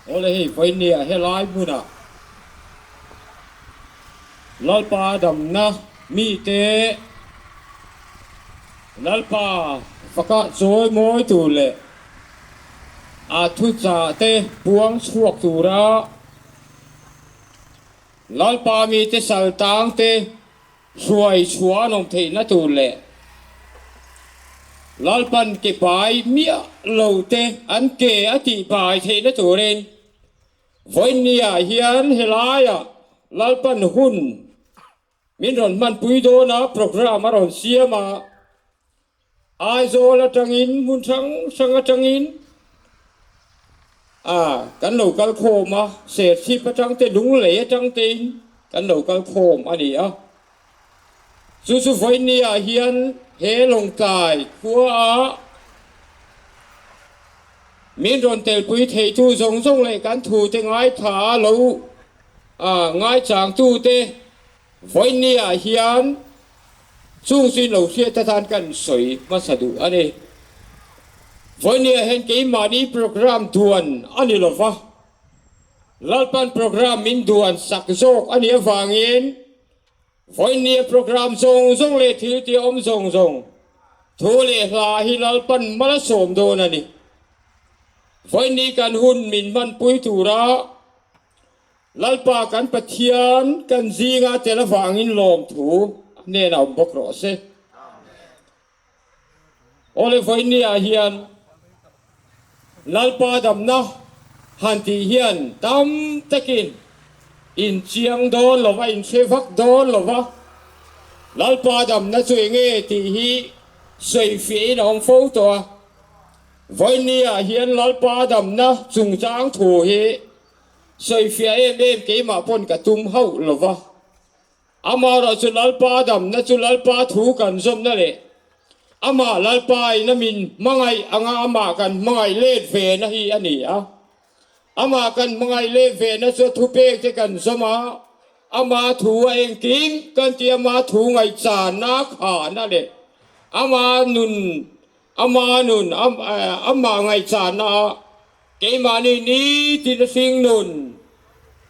Awle hei vawinia helai hmunah Lalpa damna mite Lalpa faka chawi mawi tur leh a thuchah te puang chhuak tura Lalpa mite sal tang te hruai chhuah an awm theihna tur leh Lalpan ke bai miah lo te an ke a tih bai theihna turin vawinia hian helaiah Lalpan hun min rawn hmanpui dawn a, programme a rawn siam a, Aizawl atangin hmun hrang hrang atangin a kan lo kal khawm a, Serchhip atang te Lunglei atang tein kan lo kal khawm a ni a. Chu chu vawinia hian he Lawngtlai khua a min rawn telpui theitu zawng zawng leh kan thute ngaithla lo a ngaichangtute Vawinia hian chung chu in lo hriat atan kan sawi hmasa duh a ni. Vawinia hian keimahni programme duan a ni lova, Lalpan programme min duan sak zawk a nih avangin Vawinia programme zawng zawng leh thil tih awm zawng zawng thu leh hla hi Lalpan mal a sawm dawn a ni. Vawinia kan hun min hmanpui tura Lalpa kan Pathian kan zinga tel avangin lawmthu a hnenah awm bawk rawh se. Awle vawinia hian Lalpa damna han tih hian tam takin in chiang dawn lova, in hre vak dawn lova, Lalpa damna chu enge tih hi sawifiahin a awm fo tawh a. Vawinia hian Lalpa damna chungchang thu hi Sawifiah em em keimah pawn ka tum hauh lo va, amaherawh chu Lalpa damna chu Lalpa thu kan zawmna leh amah Lalpa in a min hmangaih anga amah kan hmangaih let ve na hi a ni a. Amah kan hmangaih let ve na chu a thupek te kan zawm a, ama thu a engkim kan tih ama thu ngaihchanna khahna leh ama nun Ama nun, amah ngaihchahna ah keimahni nitin a hring nun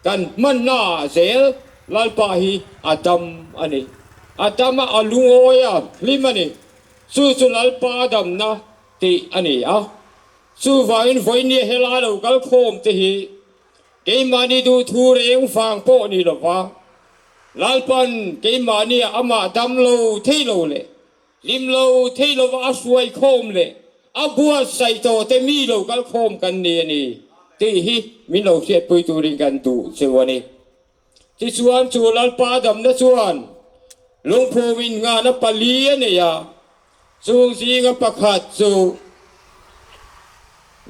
kan hmanna ah zel Lalpa hi a dam a ni. A dam a, a lungawi a, hlim a ni. Chu chu Lalpa a damna tih a ni a. Chuvangin vawinia helai lo kal khawm te hi keimahni duhthu reng vang pawh ni lova Lalpan keimahnia amah dam lo thei lo leh Hlim lo thei lova a hruai khawm leh a buatsaih tawh te mi lo kal khawm kan ni a ni tih hi min lo hriatpui turin kan duh cheu a ni. Tichuan chu Lalpa damna chuan lungphum innghahna pali a nei a, chung zinga pakhat chu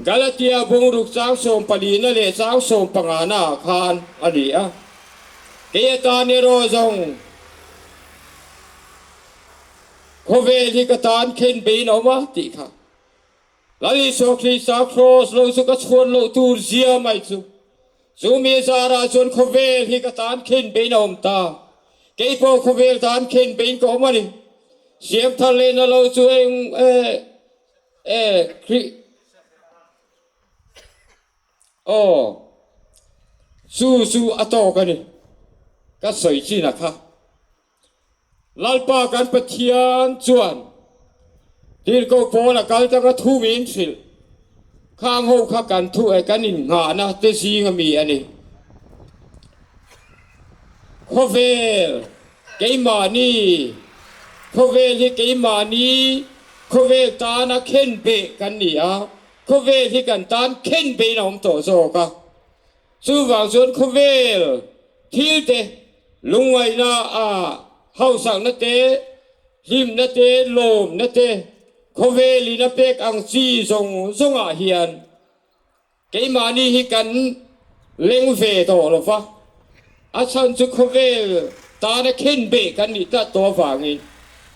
Galatia bungruk chang sawmpalina leh chang sawmpangana ah khan a ni a, Kei atan erawh zawng, Khawvel hi ka tan khen bein a awm a tih kha Lal Isua Krista Kraws lo chu ka chhuan loh tur zia mai chu. Chu mi zarah chuan khawvel hi ka tan khen bein a awm ta. Kei pawh khawvel tan khen bein ka awm a ni. Siam thar lehna lo chu eng e e Kri Aw, chu chu a tawk a ni. Ka sawi chin a kha. Lalpa kan Pathian chuan tirhkoh pawl a kal tanga thu min hrilh. Khang ho kha kan thu eh kan innghahna te zing a mi a ni. Khawvel keimahni, khawvel hi keimahni khawvel tana khen beh kan ni a, khawvel hi kan tan khen behin a awm tawh zawk a. Chuvang chuan khawvel thil te, lungngaihna a hausakna te, hlimna te, lawmna te, khawvelin a pek ang chi zawng zawngah hian keimahni hi kan leng ve tawh lo va, a chhan chu khawvel tana khenbeh kan nih tlat tawh avangin,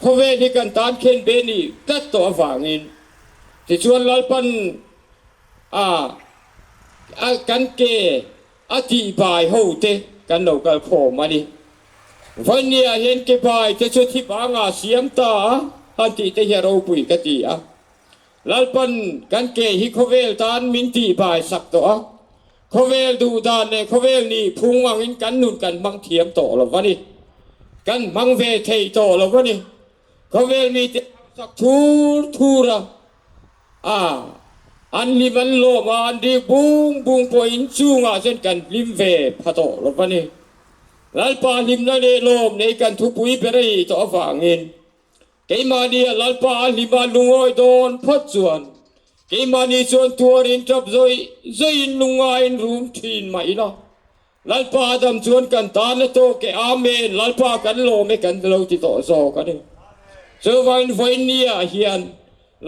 khawvel hi kan tan khenbeh nih tlat tawh avangin. Tichuan Lalpan a a kan ke a tih bai ho te kan lo kal khawm a ni. Vawnia hian ke bai te chu thi banga siam ta a han tih te hi a ropui ka ti a. Lalpan kan ke hi khawvel tan min tih bai sak tawh a. Khawvel duh dan leh khawvel nih phung angin kan nun kan hmang thiam tawh lo a ni. Kan hmang ve thei tawh lo a ni. Khawvel mite hausak thur thur a, a an hlim an lawm a, an rik bung bung pawhin chungah chuan kan hlim ve pha tawh lo a ni. Lalpa hlimna leh lawm nei kan thupui ber a nih tawh avangin Keimahni a Lalpa a hlima lungawi dawn phawt chuan keimahni chuan tuarin tap zawih zawihin lungaiin rum thin mah ila, Lalpa a dam chuan kan tan a tawk e, Amen, Lalpa kan lawm e kan lo ti tawh zawk a ni. Chuvangin vawiinniah hian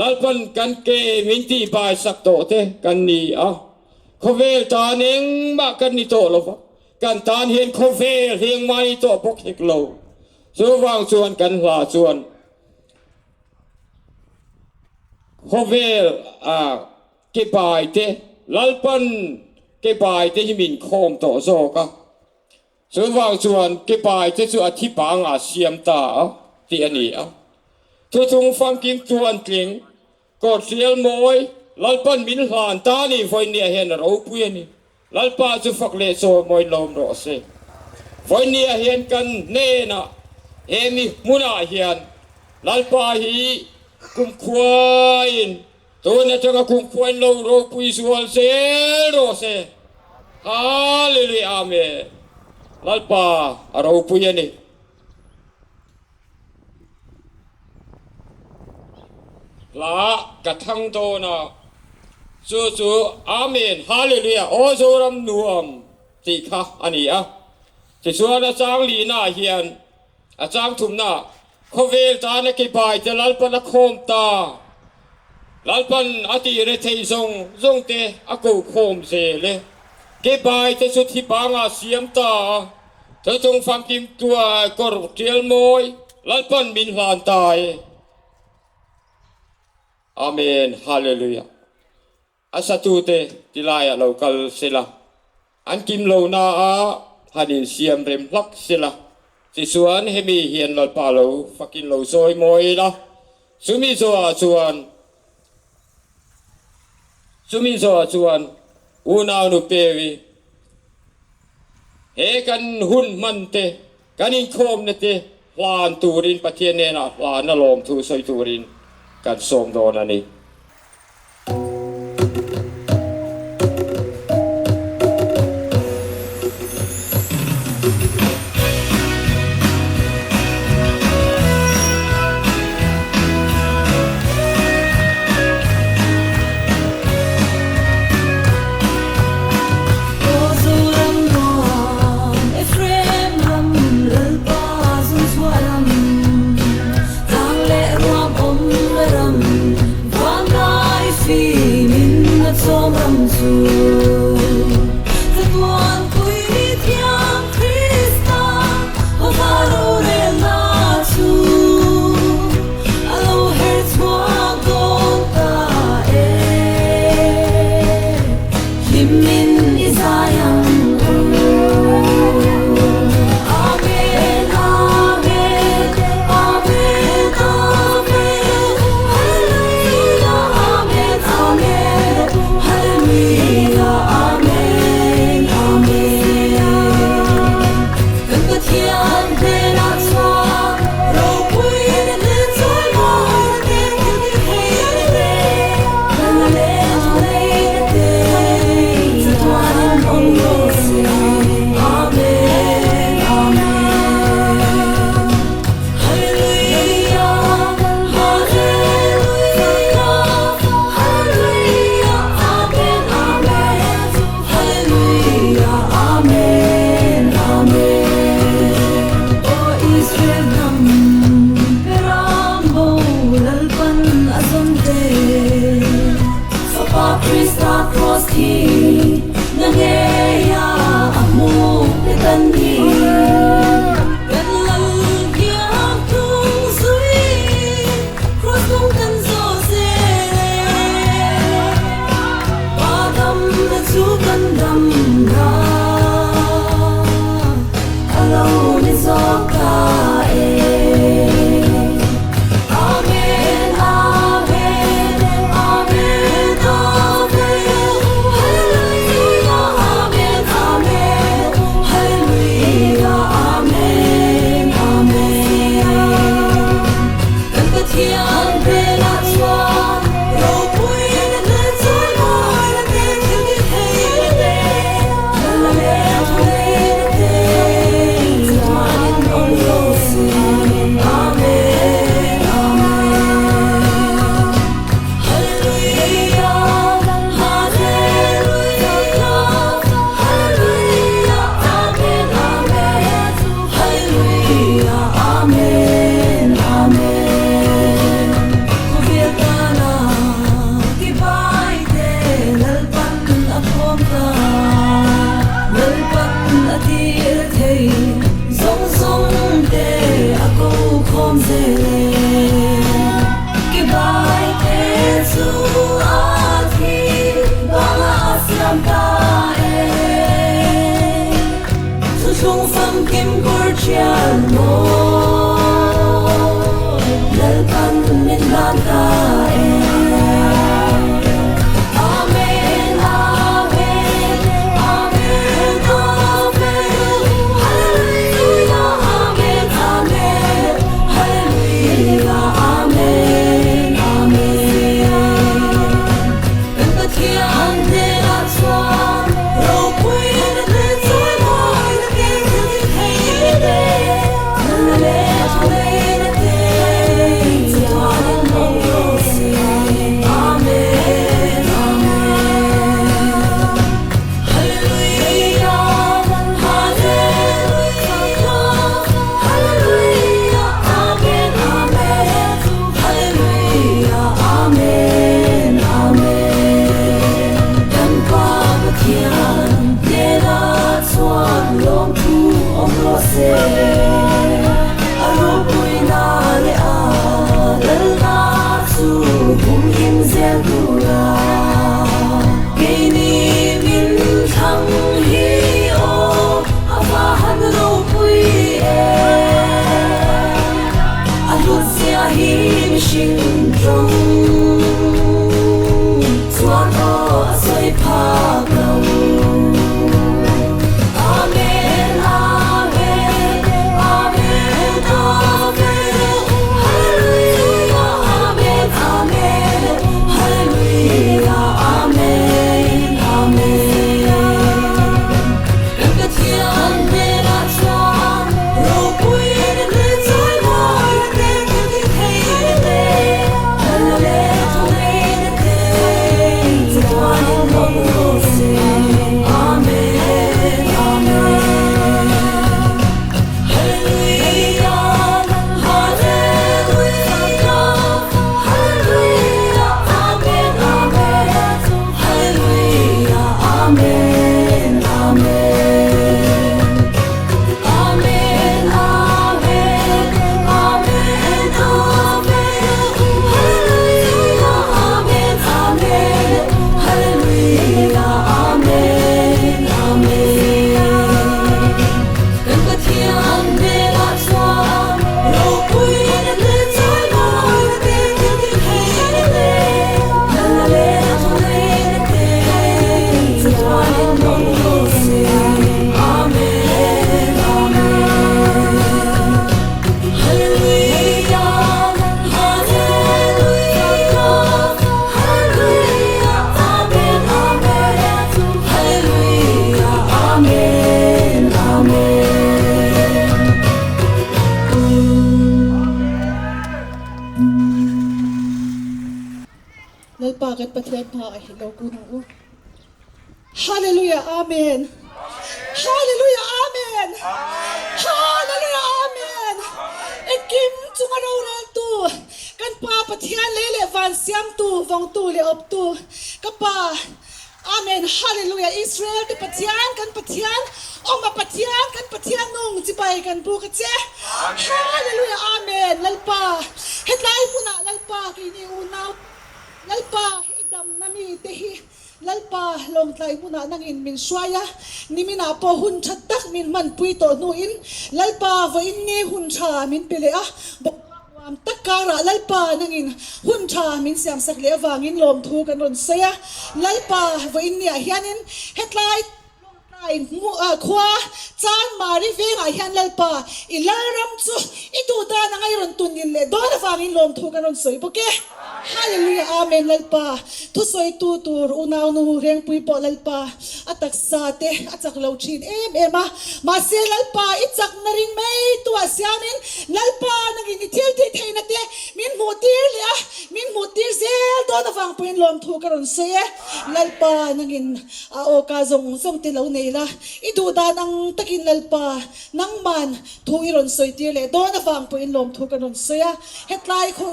Lalpan kan ke min tihbai sak tawh te kan ni a, khawvel tan engmah kan ni tawh lo va, kan tan hian khawvel hi engmah a ni tawh bawk hek lo. Chuvang chuan kan hla chuan khawvel a ke bai te Lalpan ke bai te hi min khawm tawh zawk a, chuvang chuan ke bai te chu a thi pangah siam ta a tih a ni a. Thuthung famkim chuan tling kawr hrial mawi Lalpan min hlan ta ni vawinia hian a ropui a ni. Lalpa chu fak leh chawimawi lawm rawh se. Vawinia hian kan hnenah he mi hmunah hian Lalpa hi kumkhuain tun atanga kumkhuain lo ropui zual zel rawh se. Hallelujah Amen. Lalpa a ropui a ni. Hla ka thang dawn a, chu chu Amen, Hallelujah, Aw Zoram nuam tih kha a ni a. Tichuan a chang lihnaah hian a chang thumnaah khawvel tana kebai te Lalpan a khawm ta, Lalpan a tih rethei zawng zawng te a ko khawm zel e. Kebai te chu thi pangah siam ta a. Thiltung famkim tua kawr tial mawi Lalpan min hlan ta e. Amen Hallelujah. A satute tilaiah lo kal sela, an kim lo na a han in siam rem hlak sela, tichuan hemi hian Lalpa lo fakin lo sawi mawi ila, chumi zawhah chuan chumi zawhah chuan unau nu Pevi, He kan hun hman te, kan inkhawmna te hlan turin Pathian hnenah hlana lawmthu sawi turin kan sawm dawn a ni. Thuthlung famkim kawr thial maw Lalpan min hlan ta e. Amen Amen Amen Amen Hallelujah Amen Amen Hallelujah Amen Amen Kan Pathian hnenah chuan ropuina te chawimawina te thil ti thei te thalna leh thawhleina te chatuanin awm rawh se. Amen Amen Hallelujah Hallelujah Hallelujah Amen Amen Hallelujah Amen Amen Kan Pa Pathian hnenah chuan lawmthu awm rawh se A ropuina leh a lalna chu humhim zel tura keini min thlang hi aw a va han ropui em. A hlut zia hi mihring tawng chuan aw a sawi phak lo. Amen Amen Amen Amen Hallelujah Amen Amen Hallelujah Amen Amen Kan Pathian hnenah chuan ropuina te chawimawina te thil ti theina te thalna leh thawhleina te chatuanin awm rawh se. Amen Amen Hallelujah Hallelujah Hallelujah Amen Amen Hallelujah Amen Amen Amen Amen Amen Amen Hallelujah Amen Amen Hallelujah Amen Amen Kan Pathian hnenah chuan ropuina te chawimawina te thil ti theina te thalna leh thawhleina te chatuanin awm rawh se. Amen Amen Hallelujah Hallelujah Hallelujah Amen Amen Hallelujah Amen Amen. Lalpa kan Pathian hma ah hi lo kun ang u. Hallelujah Amen Hallelujah Amen Hallelujah Amen Engkim chunga roreltu kan Pa Pathian lei leh van siamtu vawngtu leh awptu ka Pa Amen Hallelujah Israel te Pathian kan Pathian awma Pathian kan Pathian nung chibai kan buk a che Hallelujah Amen Lalpa hetlai hmunah Lalpa keini unau Lalpa i damna mite hi Lalpa Lawngtlai hmunah nangin min hruai a, niminah pawh hun tha tak min hmanpui tawh hnuin Lalpa vawiin nge hun tha min pe leh a, boruak nuam tak karah Lalpa nangin hun tha min siamsak leh avangin lawmthu kan rawn sawi a, Lalpa vawiin niah hianin hetlai Lawngtlai khua Chanmari vengah hian Lalpa i Lalram chu i duh dan anga i rawn tunlin leh dawn avangin lawmthu kan rawn sawi bawk e. Hallelujah Amen Lalpa thusawitu tur unaunu Rengpui pawh Lalpa a taksa te a chak lo thin em em a mahse Lalpa i chakna ring mai tu ah siamin Lalpa nangin i thil tih theihna te min hmuh tir leh a min hmuh tir zel dawn avang pawhin lawmthu ka rawn sawi e Lalpa nangin a awka zawng zawng te lo nei la i duh dan ang takin Lalpa nangman thu i rawn sawi tir leh dawn avang pawhin lawmthu ka rawn sawi a hetlai khu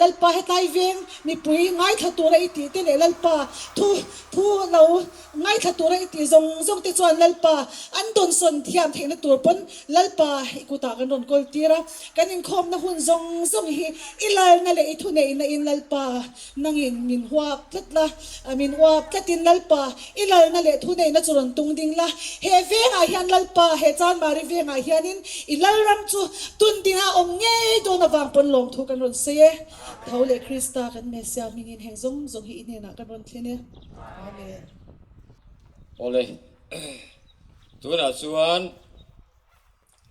Lalpa hetlai veng mipui ngaithla tura i tih te leh Lalpa thu thu lo ngaithla tura i tih zawng zawng te chuan Lalpa an dawnsawn thiam theihna tur pawn Lalpa i kutah kan rawn kawl tir a, kan inkhawmna hun zawng zawng hi i lalna leh i thuneihna in Lalpa nangin min huap tlat la, min uap tlatin Lalpa i lalna leh thuneihna chu rawn tung ding la, he vengah hian Lalpa. Lalpa, he Chanmari vengah hianin i Lalram chu tun dingah awm ngei dawn avang pawn lawmthu kan rawn sawi e. Tho leh Krista kan Messiah hmingin heng zawng zawng hi i hnenah kan rawn thlen e. Amen. Awle, tunah chuan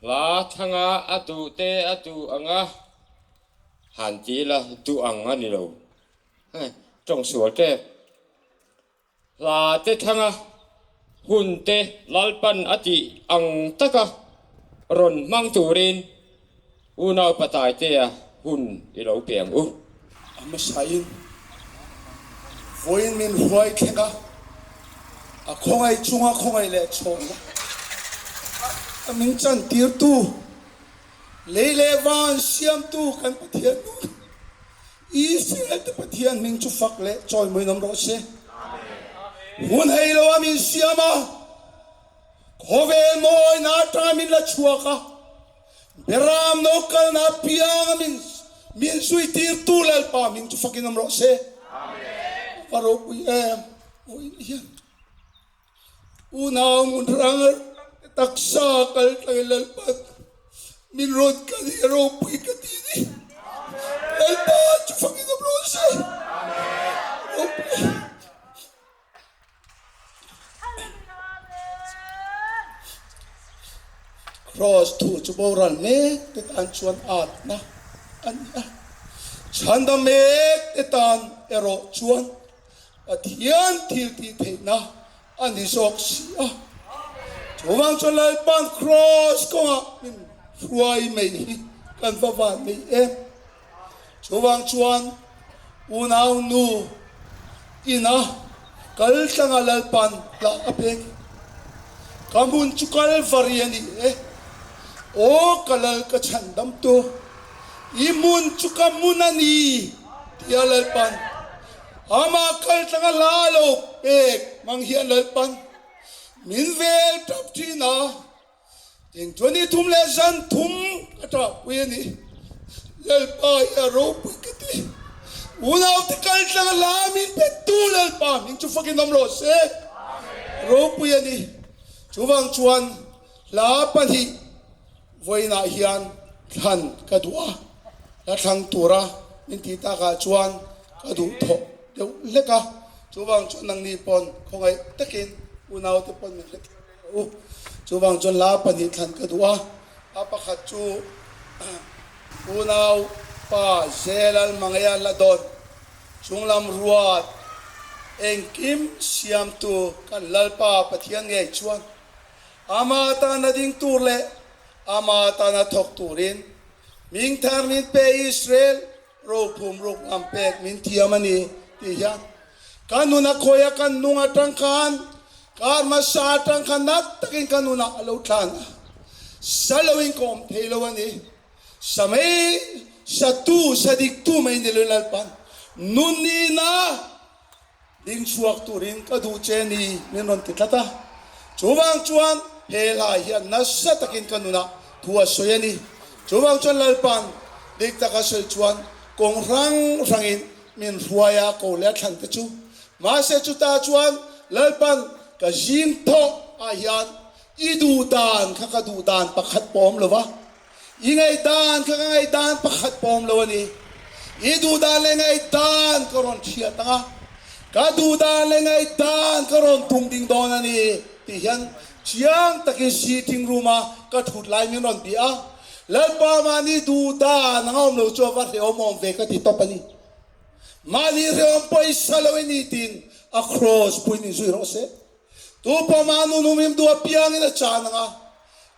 hla thanga a duh te a duh anga han ti ila duh ang a ni lo. Tawng sual tep. Hla te thanga hun te Lalpan a tih ang taka rawn hmang turin unau Pataitea hun i lo pe ang u. A hmasain vawiin min hruai thleng a, a khawngaih chunga khawngaih leh chhawmna a min chantirtu lei leh van siamtu kan Pathian nun Israel te Pathian hming chu fak leh chawimawiin awm rawh se. Hun hei lo a min siam a, khawvel mawina atanga min la chhuak a, Beram no kalna apianga min min zuitirtu Lalpa hming chu fakin awm rawh se. Va ropui em! Vawiin hian unau mun rang te taksa kal tlangin Lalpa min rawn kal hi a ropui ka ti a ni. Lalpa chu fakin awm rawh se. Ropui. Kraws thu chu boral mek te tan chuan atna a ni a, chhanda mek te tan erawh chuan Pathian thil tih theihna a ni zawk si a. Chuvang chuan Lalpa'n kraws kawngah min hruai mai hi kan va van nei em. Chuvang chuan unau nu ina kal tlanga Lalpa'n hla a pek. Ka hmun chu Kalvari a ni e, aw ka Lal ka chhandamtu, i hmun chu ka hmun a ni tia Lalpa'n Amah kal tlanga hla lo pek hmang hian Lalpan min vel tap thin a, Tin chuan i thum leh zan thum ka ṭahpui a ni. Lalpa hi a ropui ka ti. Unaute kal tlang a la min pe tu Lalpa hming chu fakin awm rawh se. Ropui a ni. Chuvang chuan hla pahnih vawiinah hian thlan ka duh a, hla thlang tura min tih takah chuan ka duh thawh deuh hlek a. Chuvang chuan nangni pawn khawngaih takin unaute pawn min hrethiam reng rawh u. Chuvang chuan hla pahnih thlan ka duh a, a pakhat chu unau pa Zelal Mangeia hla dawn chunglam ruat engkim siamtu kan Lalpa Pathian ngei chuan ama tana ding tur leh ama tana thawk turin hming thar min pe Israel Rophum ruk lam pek min thiam a ni tih hian ka nun a khawi a, kan nung atang khan kar hmasa atang khan nat takin ka nunah a lo tlan a, sa loin ka awm thei lo a ni. Sa mai, sa tu, sa dik tu mai ni lo Lalpan nun nihna Ding chhuak turin ka duh che ni min rawn ti tlat a, chuvang chuan he hla hian nasa takin ka nunah thu a sawi a ni. Chuvang chuan Lalpa'n dik taka sawi chuan kawng hrang hrangin min hruai a, ko leh a thlan te chu. Mahse chutah chuan Lalpa'n ka zing thawh ah hian i duh dan kha ka duh dan pakhat pawh awm lo va, I ngaihdan kha ka ngaihdan pakhat pawh awm lo a ni. I duhdan leh ngaihdan ka rawn hriat ang a, ka duhdan leh ngaihdan ka rawn tum ding dawn a ni tih hian chiang takin sitting room-a ka thut lai min rawn bih a, Lalpa mahni duhdan anga awm lo chu a va hrehawm awm ve ka ti tawp a ni. Mahni hrehawm pawisa lo i ni tiin a cross puiin inzui rawh se. Tu pawh mah nun humhim duh apiangin a chan ang a,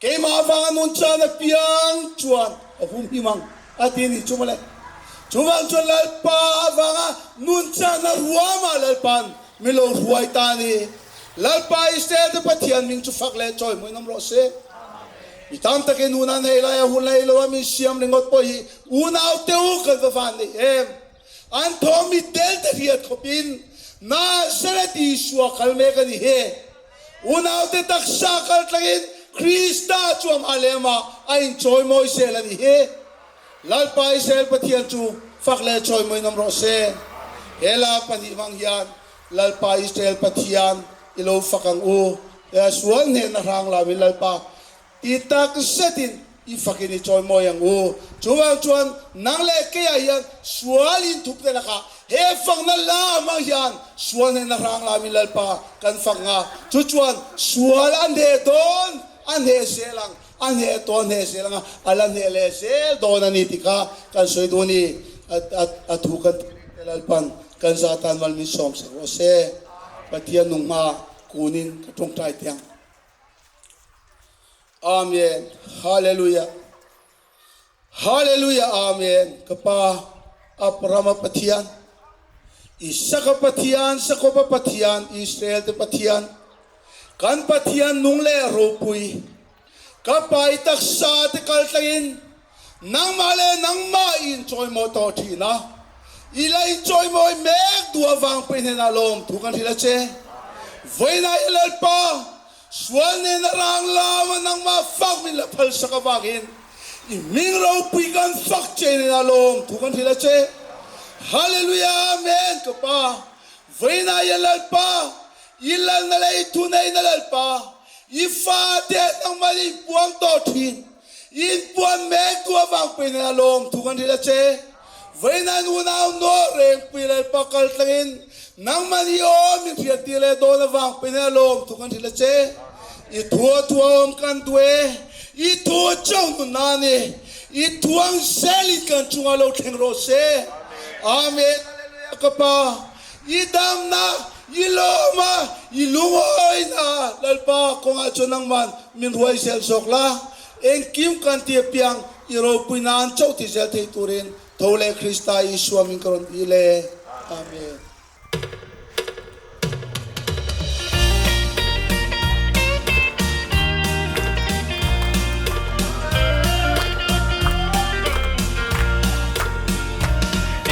keimah avanga nun chan apiang chuan a humhim ang, a ti a ni chu mawle. Chuvang chuan Lalpa avanga nun channa ruamah Lalpa'n min lo hruai ta a ni. Lalpa Israel te Pathian hming chu fak leh chawi hmuin awm rawh se. Mi tam takin hun an hei lai a hun la ei lo a min siam ringawt pawh hi unaute u kan va van nei em? An thaw mit tel te hriat khawpin Nazareth Isua kal mek a ni hi. Unaute taksa kal tlangin Krista chu amah leh amah a inchawimawi zel a ni hi. Lalpa Israel Pathian chu fak leh chawimawiin awm rawh se. He la pahnih hmang hian Lalpa Israel Pathian i lo fak ang u. He a sual hnehna hrang lamin Lalpa. Ti tak zetin i fakin i chawimawi ang u. Chuvang chuan nang leh keiah hian sual inthup te lakah he fakna lamah hian sual hnehna hrang lamin Lalpa kan fak nga. Chu chuan sual a hneh dawn, a hneh zel ang, a hneh tawh a hneh zel ang a, a la hneh leh zel dawn a ni tih kha kan sawi duh a ni. A thu kan ti reng te Lalpan kan za tan mal min sawmsak rawh se. Pathian nung hma kunin ka tawngtai teh ang. Amen Hallelujah Hallelujah Amen ka pa Abrahama Pathian Isaka Pathian Jakoba Pathian Israel te Pathian kan Pathian nung leh ropui ka pa i taksa te kal tlangin nangmah leh nangmah i inchawimawh tawh thin a i la inchawimawi mek duh avang pawh i hnenah lawmthu kan hrilh a che vawiinah i Lalpa Sual nena rang lama nangmah fak min la phalsak avangin i hming ropui kan fak che nena lawm thu kan hrilh a che. Hallelujah Amen ka Pa vawiinah i Lalpa i lalna leh i thuneihna Lalpa i fate nangmah in puang tawh thin i inpuan mek tu avang pawh nena lawm thu kan hrilh a che. Vawiinah nunau naw rengpui Lalpa kal tlangin nangmah ni aw min hriattir leh dawn avang pawhin a lawm thu kan hrilh a che. I thu a thu a awm kan duh e, i thu a chauh nun a ni. I thu ang zelin kan chungah lo thleng rawh se. Amen Hallelujah ka Pa i damna i lawma i lungawina Lalpa kawngah chuan nangman min ruai zel zawk la. Engkim kan ti apiang i ropui nan chauh ti zel thei turin tho leh Krista Isua min ka rawn dil e. Amen.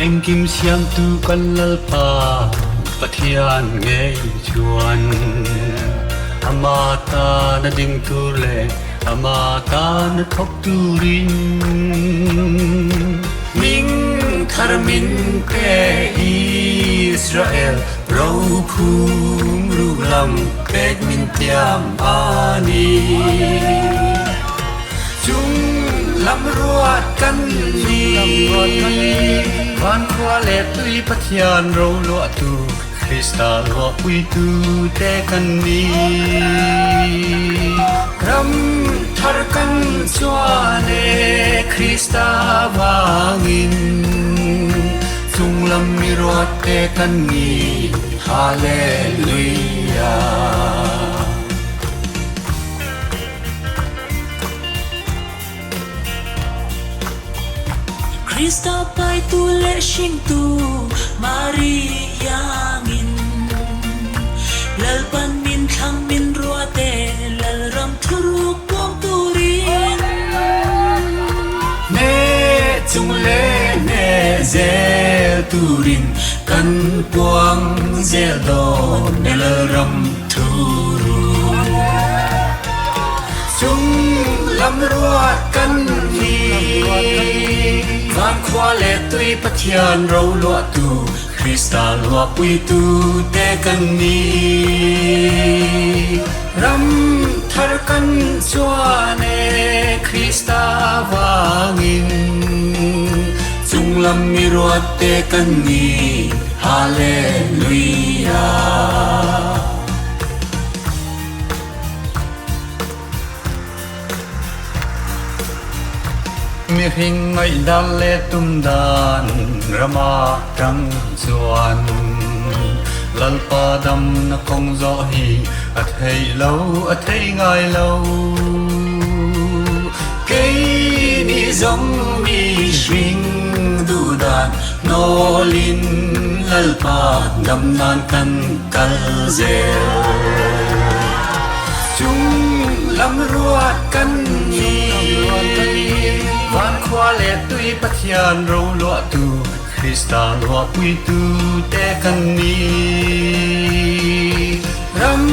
Engkim siamtu kan Lalpa Pathian ngei chuan Ama tana ding tur leh Ama tana thawk turin Hming thar min pe Israel rophum ruk lam pek min tiam a ni. Chung lam ruat kan ni. Van khua leh tui Pathian roluahtu Krista ruahpuitu te kan ni. Ram thar kan chuan e Krista vangin chunglam mi ruat te kan ni. Hallelujah. Krista paitu leh hringtu Maria iangin Lalpan min thlang min ruat e Lalram thuruk puang turin. Hne chung leh hne zel turin kan puang zel dawn e Lalram thuruk. Chung lam ruat kan ni. Van khua leh tui Pathian roluahtu Krista luahpuitu te kan ni. Ram thar kan chuan e Krista vangin chung lam mi ruat te kan ni. Hallelujah. Mihring ngaihdan leh tum dan rama tang chuan Lalpa damna kawng zawh hi a theih lo, a thei ngai lo. Keini zawng mihring duh dan hnawlin Lalpa dam nan kan kal zel. Chung lam ruat kan ni. Van khua leh tui Pathian roluahtu Krista luahpuitu te kan ni. Ram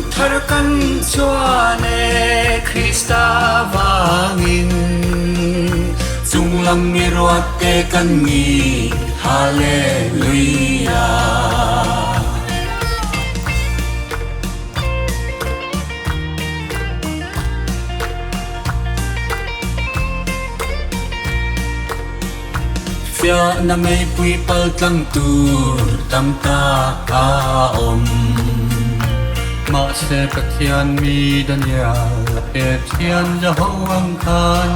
thar kan chuan e Krista vangin chung lam mi ruat te kan ni. Hallelujah. Fiahna meipui pal tlang tur tam tak a awm. Mahse Pathian mi Daniel a pe thian Jehovah ang khan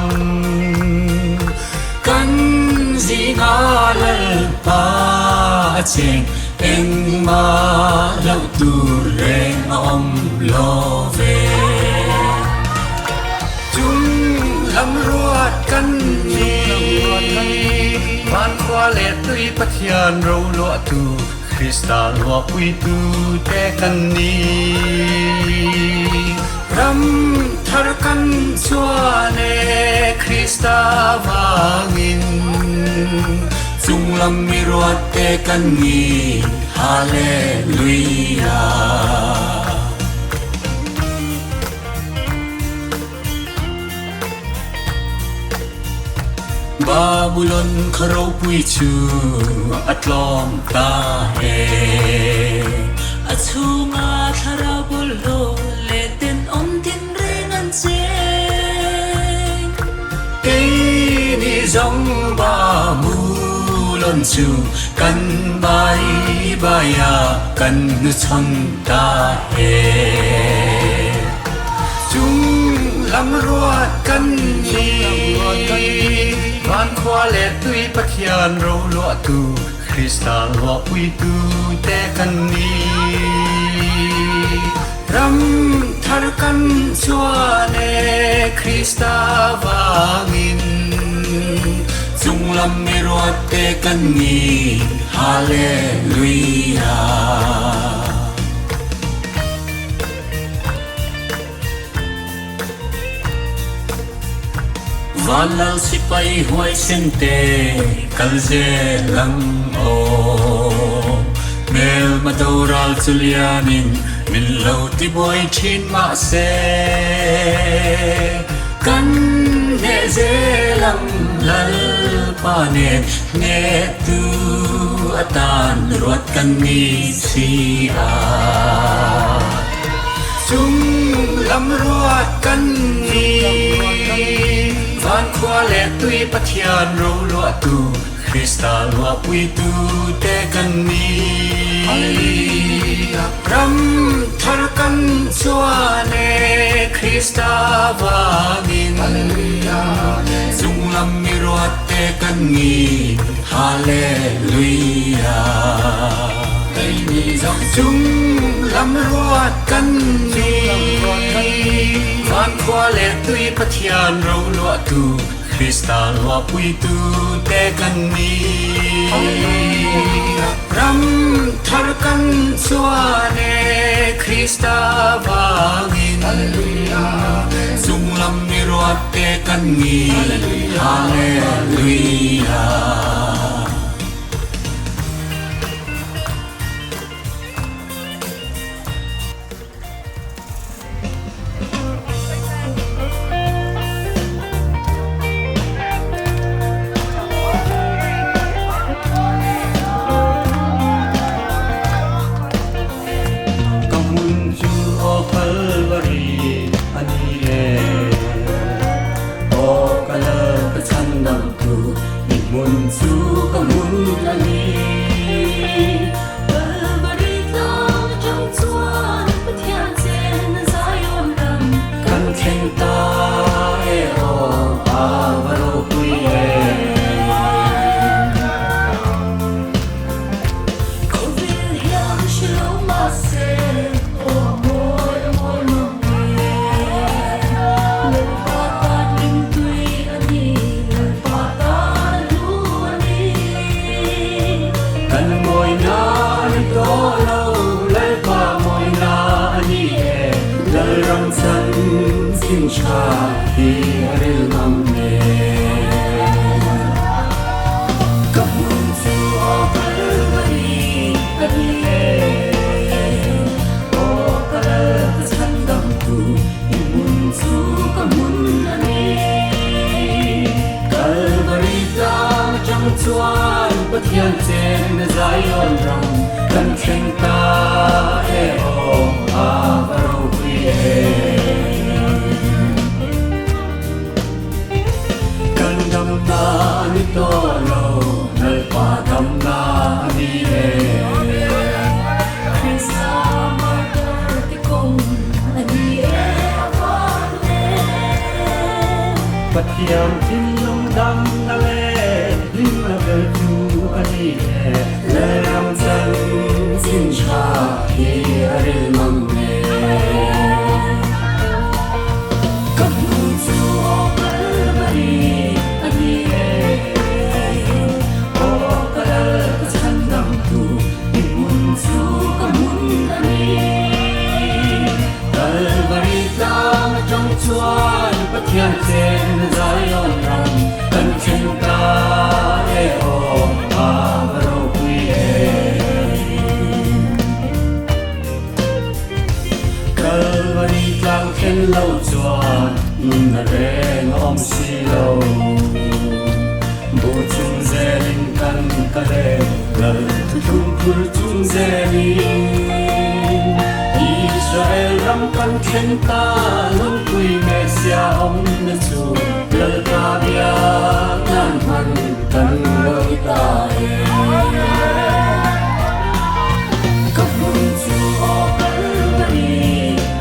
kan zinga Lalpa a cheng engmah loh tur reng a awm lo ve. Chung lam ruat kan ni. Van khua leh tui Pathian roluahtu Krista luahpuitu te kan ni. Ram thar kan chuan e Krista vangin. Chung lam mi ruat te kan ni. Hallelujah. Babulon khaw ropui chu a tlawm ta e. A chhunga thlarau bawlhhlawh leh tenawm tinreng an cheng. Keini zawng Babulon chu kan bai bai a, kan hnuchhawn ta e. Chung lam ruat kan ni. Van khua leh tui Pathian roluahtu Krista luahpuitu te kan ni. Ram thar kan chuan e Krista vangin. Chung lam mi ruat te kan ni. Hallelujah. Vanlal sipai huaisen te kal zel ang aw. Hmelma doral chu lianin min lo tibuai thin mahse kan hneh zel ang Lalpa nen hnehtu atan ruat kan ni si a. Chung lam ruat kan ni. Van khua leh tui Pathian roluahtu Krista luahpuitu te kan ni. Ram thar kan chuan e Krista vangin. Chung lam mi ruat te kan ni. Hallelujah. Chung lam ruat kan ni. Van khua leh tui Pathian roluahtu Krista luahpuitu te kan ni. Ram thar kan chuan e Krista vangin. Chung lam mi ruat te kan ni. Hallelujah. Ka hmun chu aw Kalvari a ni e. Aw ka lal ka chhandamtu, i hmun chu ka hmun a ni. Kalvari tlang atang chuan Pathian chen Zion ram. Kan thleng ta e aw a va ropui e. Khawvel hian hre lo mahse aw a mawi a mawi mang e. Lalpa tan ringtui a ni, Lalpa tan a hlu a ni. Kan mawina a ni tawh lo, Lalpa mawina a ni e. Lalram chan chin tha hi a ril mang e. Ka hmun chu aw Kalvari a ni e. Aw ka lal ka chhandamtu, i hmun chu ka hmun a ni. Kalvari tlang atang chuan Pathian chen Zion ram kan thleng ta e aw a va ropui e. Kan damna a ni tawh lo. Pathian thinlung damna leh hlimna ber chu a ni e. Lalram chanchin tha hi a ril mang e. Ka hmun chu aw Kalvari a ni e. Aw ka lal ka chhandamtu i hmun chu ka hmun a ni. Kalvari tlang atang chuan Pathian chen Zion ram kan thleng ta e aw a va ropui e. Kalvari tlang thlen lo chuan nunna reng a awm si lo. Bu chung zelin kan kal e, lal thuthlung phur chung zelin. Israel ram kan thlen ta, lungpui Messia awmna chu Lalpa biak nan hman kan lo ni ta e. Ka hmun chu aw Kalvari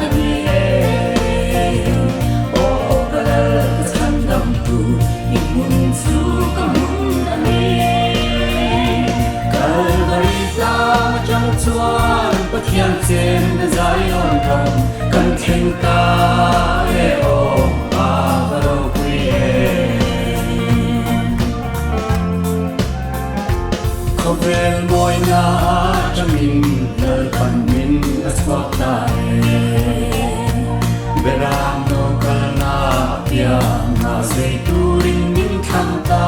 a ni e. Aw ka lal ka chhandamtu i hmun chu ka hmun a ni. Kalvari tlang atang chuan Pathian chen Zion ram kan thleng ta e aw a va ropui e. Khawvel mawina atangin Lalpan min a chhuak ta e. Beram no kalna piang a zui turin min thlang ta.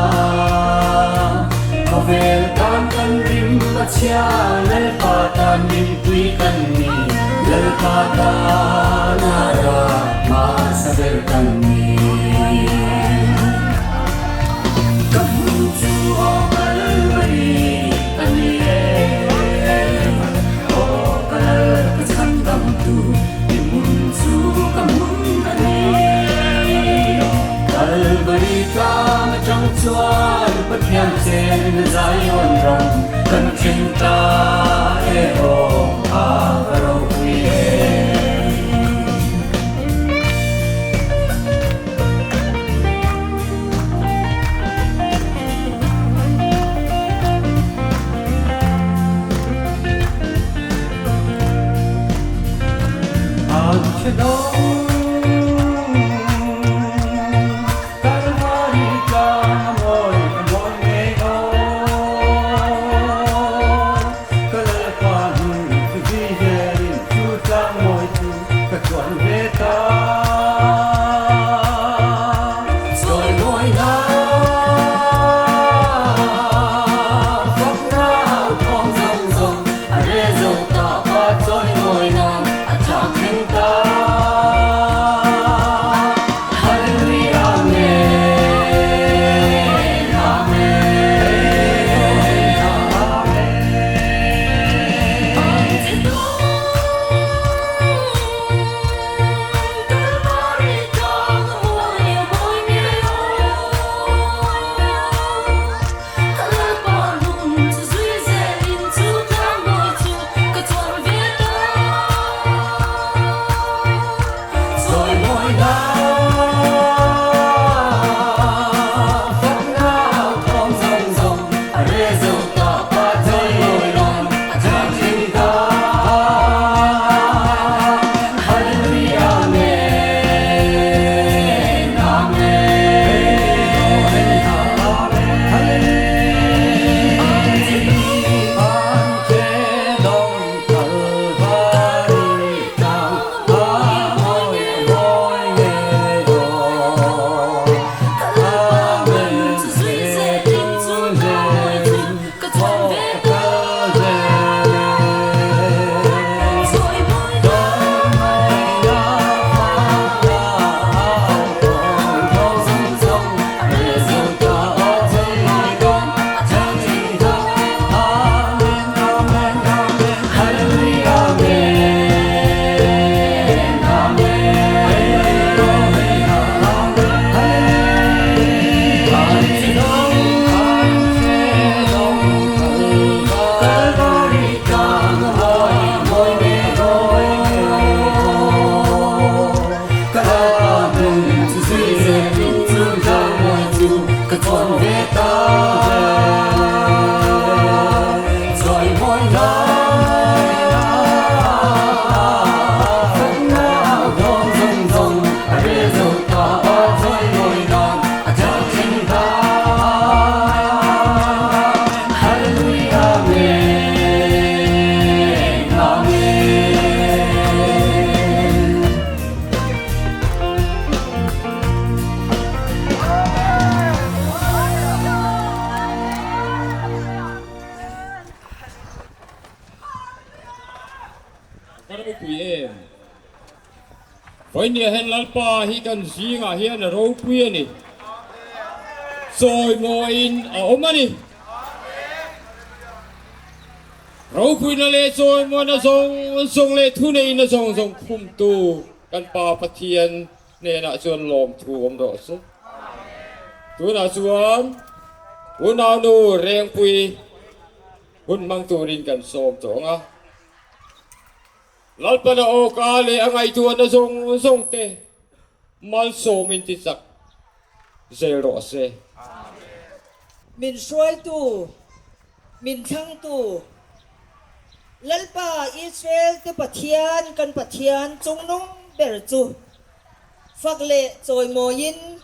Khawvel tan kan rim a chhia, Lalpa tan rim tui kan ni. Lalpa tan a ra hmasa ber kan ni. Ka hmun chu aw Kalvari a ni e. Aw ka lal ka chhandamtu i hmun chu ka hmun a ni. Kalvari tlang atang chuan Pathian chen Zion ram kan thleng ta e aw a va ropui e. An che dawng Kalvari tlang a mawi a mawi ngei aw. Ka Lalpa hnung chu zui zelin chu tlang mawi chu ka chuan ve ta. Chawi mawi na fakna thawng zawng zawng a re zo ta pa chawi mawi nan a tlang thleng ta. Hallelujah, Amen, Amen, Amen. An che dawng Kalvari tlang a mawi a mawi ngei aw. Ka Lalpa hnung chu zui zelin chu tlang mawi chu ka chuan ve ta. Chawi mawi na fakna thawng zawng zawng a re zo ta pa chawi mawi nan a tlang thleng ta. Hallelujah, Amen, Amen, Amen. An che dawng Kalvari tlang a mawi a mawi ngei. Vawinia hian Lalpa hi kan zingah hian a ropui a ni. Chawimawiin a awm a ni. Ropuina leh chawimawina zawng zawng leh thuneihna zawng zawng khumtu kan Pa Pathian hnenah chuan lawmthu awm rawh se. Tunah chuan unaunu Rengpui hun hmang turin kan sawm tawh ang a. Lalpana awka leh a ngaihtuahna zawng zawng te malsawm in ti chak zel rawh se. Min hruaitu, min thlangtu, Lalpa Israel te Pathian kan Pathian chungnung ber chu fak leh chawimawiin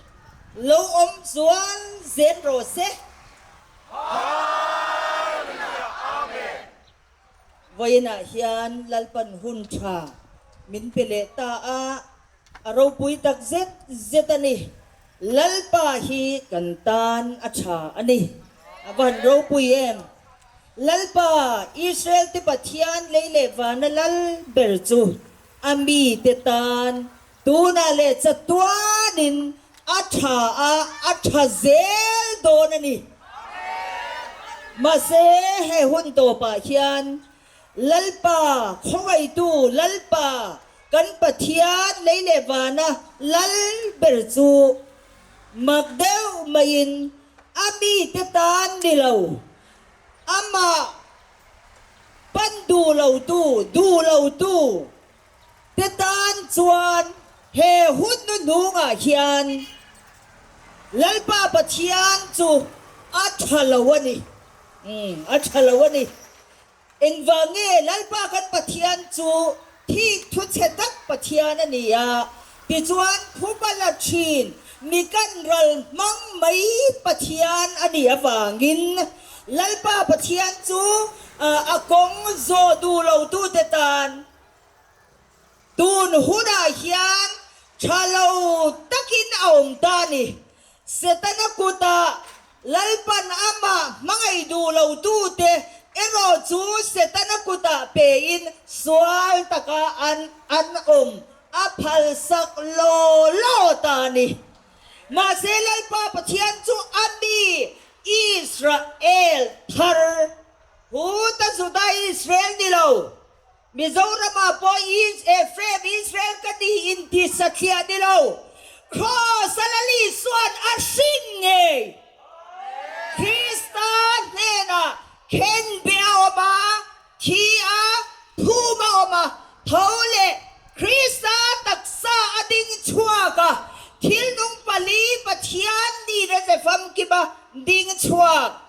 lo awm zual zel rawh se. Hallelujah Amen. Vawiinah hian Lalpan hun tha min pe leh ta a, a ropui tak zet zet a ni. Lalpa hi kan tan a tha a ni. A va han ropui em! Lalpa, Israel te Pathian lei leh vana lal ber chu a mite tan tunah leh chatuanin A tha a, a tha zel dawn a ni. Mahse, he hun tawpah hian Lalpa, khawngaitu Lalpa, kan Pathian lei leh vana lal ber chu mak deuh maiin a mite tan ni lo, amah pan duh lotu, duh lotu, Te tan chuan he hun hnuhnungah hian Lalpa Pathian chu a tha lo a ni. Umm, a tha lo a ni. Engvang nge Lalpa kan Pathian chu thik thu chhe tak Pathian a ni a, tichuan phuba la thin mi kan ral hmang mai Pathian a nih avangin Lalpa Pathian chu a kawng zawh duh lotute tan Tun hunah hian tha lo takin a awm ta a ni. Setana kutah Lalpan amah hmangaih duh lotute erawh chu Setana kutah pein sual taka an an awm a phalsak law law ta a ni. Mahse Lalpa Pathian chu a mi Israel thar huta Juda Israel ni lo. Mizoramah pawh Is Ephraim Israel ka ni inti satliah ni lo, Kraws a Lal Isuan a hring ngei. Krista hnenah khenbeh a awm a, thi a, phum a awm a, tho leh Krista taksa a ding chhuak a, thil nung pali Pathian nihna ze famkima ding chhuak.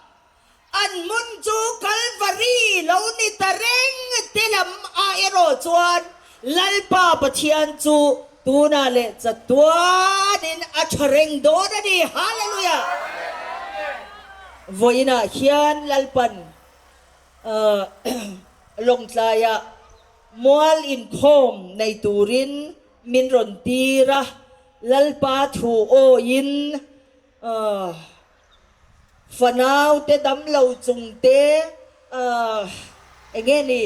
An hmun chu Kalvari lo ni ta reng te lam ah erawh chuan Lalpa Pathian chu tunah leh chatuanin a tha reng dawn a ni. Hallelujah! Vawiinah hian Lalpan Lawngtlaiah mual inkhawm nei turin min rawn tir a, Lalpa thu awiin Fanau te dam lo chung te eng nge ni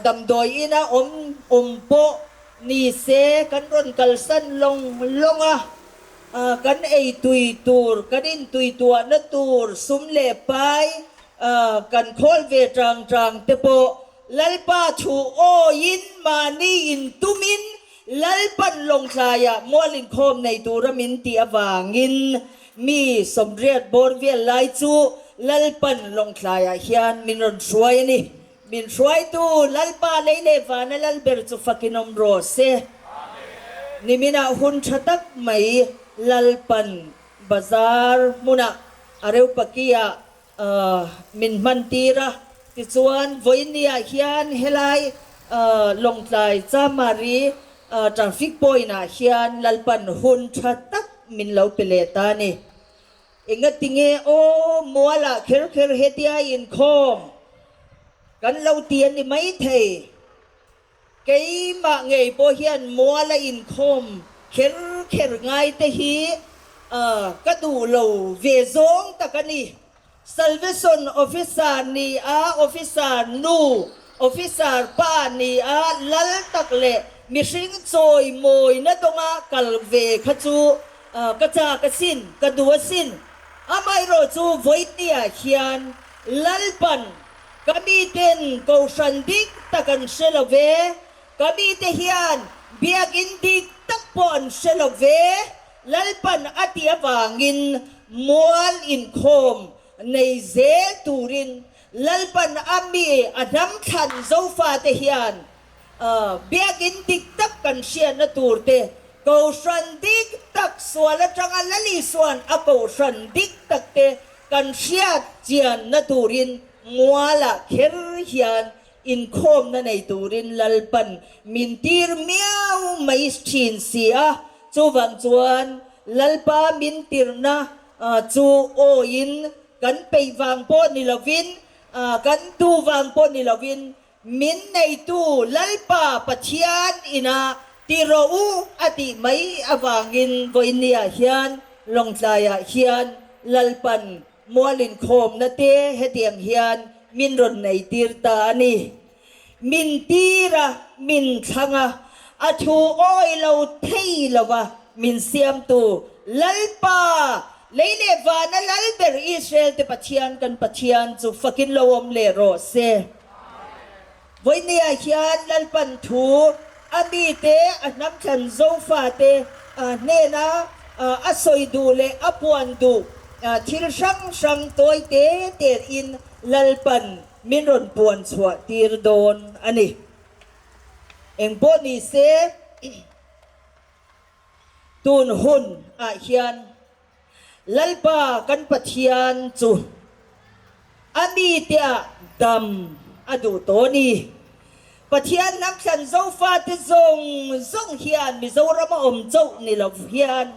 damdawi ina awm awm pawh ni se kan rawn kalsan lawng lawng a, kan ei tui tur kan in tui tuahna tur sum leh pai kan khawl ve tang tang te pawh Lalpa thu awiin mahni in tumin Lalpan Lawngtlaiah mual inkhawm nei tura min tih avangin mi 80 bawr vel lai chu Lalpan Lawngtlaiah hian min rawn hruai a ni. Min hruaitu Lalpa lei leh vana Lalber chu fakin awm rawh se. Niminah hun tha tak mai Lalpan bazar hmunah Areopagia min hman tir a, tichuan vawinia hian helai Lawngtlai Chamari traffic point ah hian Lalpan hun tha tak min lo pe leh ta a ni. Engatinge aw mualah kher kher hetia inkhawm kan lo ti a ni maithei. Keimah ngei pawh hian muala inkhawm kher kher ngai te hi ka duh lo ve zawng tak a ni. Salvation Officer ni a, Officer nu, Officer pa ni a, lal tak leh mihring chawimawina dawnga kal ve kha chu ka chak asin, ka duh asin. Amaherawh chu vawinia hian Lalpan ka miten kohhran dik tak an hre lo ve, ka mite hian biakin dik tak pawh an hre lo ve, Lalpan a tih avangin mual inkhawm nei zel turin Lalpan a mi a hnam thlan Zofate hian biakin dik tak kan hriatna tur te, Kohhran dik tak sual atanga Lalisuan a Kohhran dik tak te kan hriat chianna turin mualah kher hian inkhawmna nei turin Lalpan min tir miau mai thin si a, chuvang chuan Lalpa min tirna chu awiin kan peih vang pawh ni lovin, kan duh vang pawh ni lovin min neitu Lalpa Pathian ina ti rawh u a tih mai avangin vawinia hian Lawngtlaiah hian Lalpan Mual inkhawmna te hetiang hian min rawn nei tir ta a ni. Min tir a, min thlang a, a thu awi lo thei lo va min siamtu Lalpa, lei leh vana lal ber Israel te Pathian kan Pathian chu fakin lo awm leh rawh se. Vawinia hian Lalpan thu a mite a hnamthlan Zofate hnena a sawi duh leh a puan duh thil hrang hrang tawi te tein Lalpan min rawn puan chhuah tir dawn a ni. Engpawh ni se, tun hun ah hian Lalpa kan Pathian chu a mite ah dam a duh tawh a ni. Pathian hnamthlan Zofate zawng zawng hian Mizoram a awm chauh ni lo hian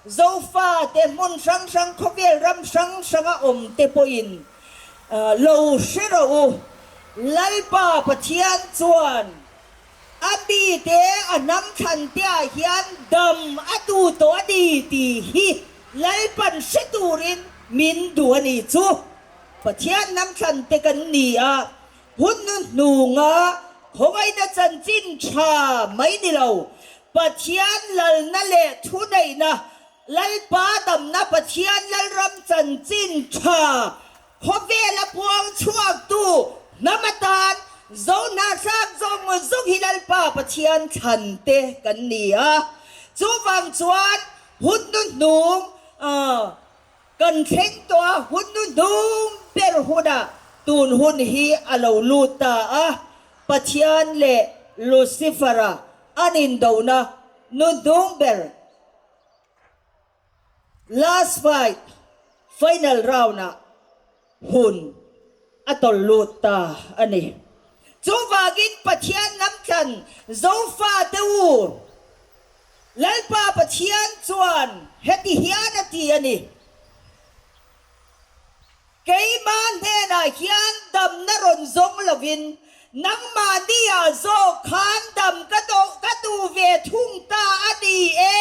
Zofate hmun hrang hrang khawvel ram hrang hranga awm te pawhin lo hre rawh u. Lalpa Pathian chuan A mite a hnam thlan te ah hian dam a duh tawh a ni tih hi Lalpan hre turin min duh a ni chu. Pathian hnam thlan te kan ni a, hun hnunga khawngaihna chanchin tha mai ni lo, Pathian lalna leh thuneihna, Lalpa damna Pathian Lalram chanchin tha Khawvela puang chhuaktu hnam atan Zohnahthlak zawng zawng hi Lalpa Pathian thlan te kan ni a, chuvang chuan hun hnuhnung kan thleng tawh a, hun hnuhnung ber hunah tun hun hi a lo lut ta a, Pathian leh Lucifer-a an indona hnuhnung ber. Last fight, final round-ah hun a tawlh lut ta a ni. Chuvangin Pathian lamthlan Zofate u, Lalpa Pathian chuan heti hian a ti a ni, Keimah hnenah hian damna rawn zawng lovin nangmahniah zawk khan dam ka ka duh ve thung ta a ni e.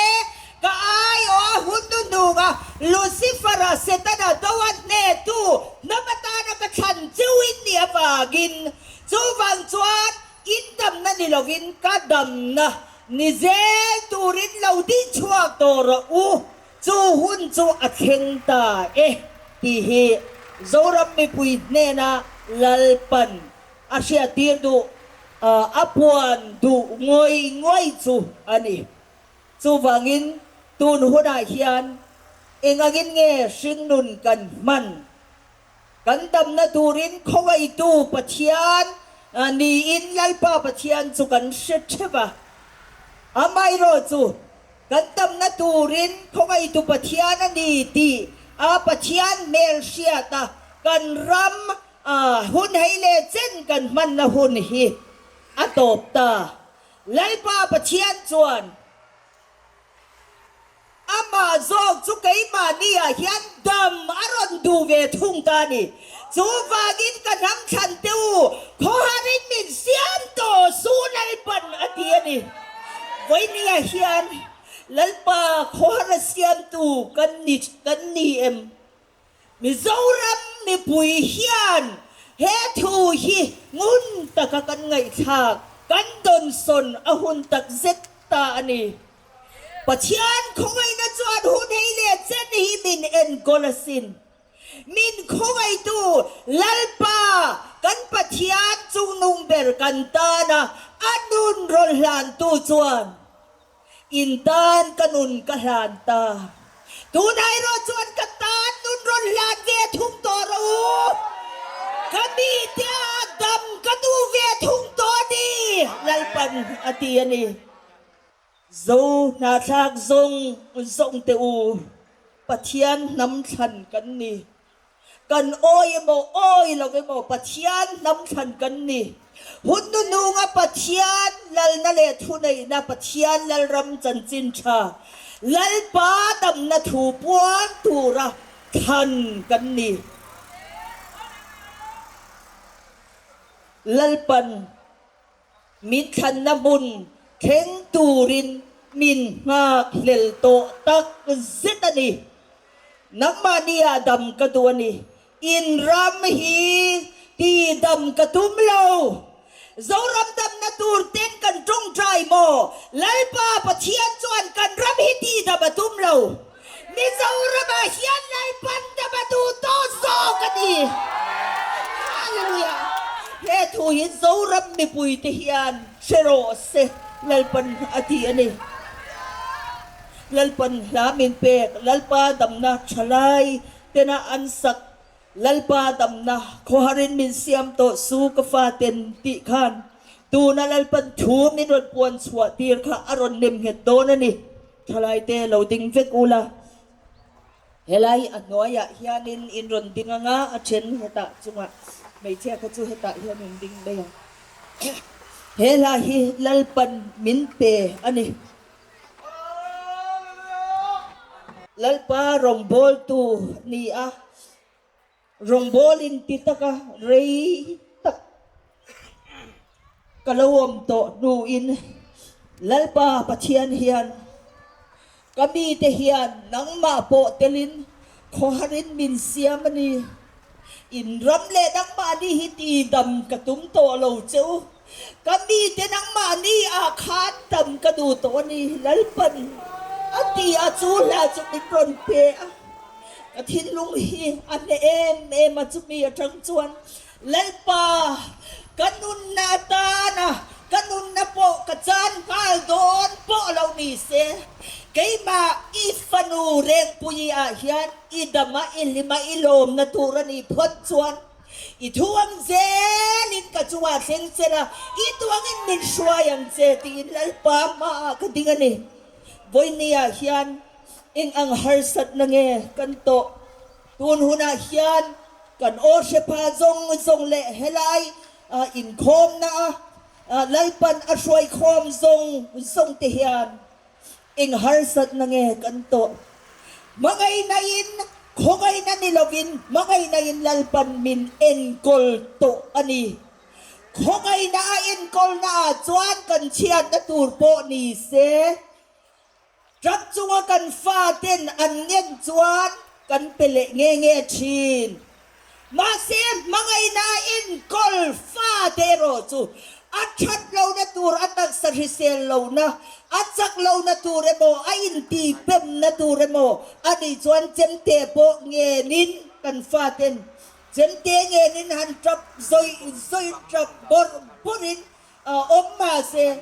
Ka aiawh a hun hnuhnunga Lucifer-a Setana do a hnehtu hnam atana ka thlan cheuhin ni avangin chuvang chuan in damna ni lovin ka damna ni zel turin lo dih chhuak tawh rawh u. Chu hun chu a thleng ta e tih hi Zoram mipui hnena Lalpan a hriattir duh, a puan duh ngawih ngawih chu a ni. Chuvangin tun hunah hian engangin nge hringnun kan hman? Kan damna turin khawngaihtu Pathian niin Lalpa Pathian chu kan hre theuh a. Amaherawh chu kan damna turin khawngaihtu Pathian a ni tih a Pathian hmel hriat a, kan ram hun hei leh chen kan hmanna hun hi a tawp ta. Lalpa Pathian chuan. Amah zawk chu keimahniah hian dam a rawn duh ve thung ta a ni. Chuvangin ka hnam thlan te u, khawharin min siam tawh su Lalpan a ti a ni. Vawinia hian Lalpa khawhara siamtu kan ni kan ni em? Mizoram mipui hian he thu hi ngun taka kan ngaihthlak. Kan dawnsawn a hun tak zet ta a ni. Pathian khawngaihna chuan hun hei leh chen hi min enkawl asin. Min khawngaihtu Lalpa kan Pathian chungnung ber kan tana a nun rawn hlantu chuan in tan ka nun ka hlan ta. Tunah erawh chuan ka tan nun rawn hlan ve thung tawh rawh u. Ka mite a dam ka duh ve thung tawh a ni, Lalpan a ti a ni. Zo hnahthlak zawng zawng teh u, Pathian hnam thlan kan ni. Kan awi emaw awi lo emaw Pathian hnam thlan kan ni. Hun hnuhnunga Pathian lalna leh thuneihna Pathian Lalram chanchin tha Lalpa damna thu puang tura thlan kan ni. Lalpan Min thlanna hmun thleng turin min nghak hlel tawh tak zet a ni. Nangmahni ah dam ka duh a ni. In ram hi ti dam ka tum lo. Zoram damna tur ten kan tawngtai maw? Lalpa Pathian chuan kan ram hi ti dam a tum lo. Mizoramah hian Lalpan dam a duh tawh zawk a ni. Hallelujah! He thu hi Zoram mipuite hian hre rawh se Lalpan a ti a ni. Lalpan hla min pek, Lalpa damna thalai tena an sak, Lalpa damna khawharin min siam tawh su ka faten tih khan tuna Lalpan thu min rawn puan chhuah tir kha a rawn nem nghet dawn a ni. Thalaite lo ding vek ula, helai a hnuaiah hianin in rawn ding anga a then hetah chungah hmeichhia kha chu hetah hian in ding daih ang. He hla hi Lalpan min pe a ni. Lalpa rawngbawltu ni a, Rawngbawl in ti taka rei tak ka lo awm tawh hnuin Lalpa Pathian hian ka mite hian nangmah pawh telin khawharin min siam a ni. In ram leh nangmahni hi tidam ka tum tawh lo che u. Ka mite nangmahni ah khan dam ka duh tawh a ni, Lalpan a ti a, chu hla chu min rawn pe a. Ka thinlung hi a hneh em em a, chumi atang chuan Lalpa ka nunna atana ka nunna pawh ka chan nghal dawn pawh lo ni se, keimah i fanu Rengpuii ah hian i dama i hlima i lawmna tur a nih phawt chuan I thu ang zelin ka chungah thleng che la, i tuangin min hruai ang che tiin Lalpa hmaah ka ding a ni. Vawinia hian eng ang harsatna nge kan tawh? Tun hunah hian kan aw hre pha zawng zawng leh helai inkhawmna a Lalpan a hruaikhawm zawng zawng te hian Eng harsatna nge kan tawh? Hmangaihnain, khawngaihna ni lovin hmangaihnain Lalpan min enkawl tawh a ni. Khawngaihna a enkawlna ah chuan kan chhiatna tur pawh ni se, ṭap chunga kan faten an ngen chuan kan pe leh nge nge ṭhin. Mahse, hmangaihna a enkawl fate erawh chu a that lohna tur, a taksa hrisel lohna, a chak lohna tur emaw, a intihpemna tur emaw a nih chuan chemte pawh ngenin kan faten chemte ngenin han tap zawih zawih tap bawrh bawrhin awm mahse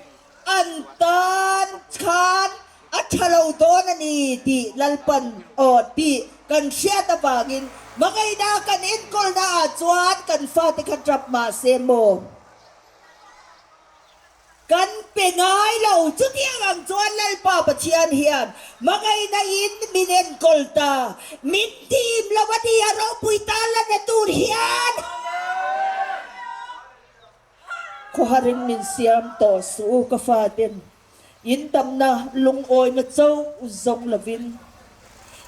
an tan khan a tha lo dawn a ni tih Lalpan aw tih kan hriat avangin hmangaihna kan enkawlna ah chuan kan fate kha tap mahse maw kan pe ngai lo. Chutiang ang chuan Lalpa Pathian hian hmangaihna in min enkawl ta, min tim lo a ni a ropui ta la na tur hian. Khawharin min siam tawh suh u ka faten, in damna lungawina cho zawng lovin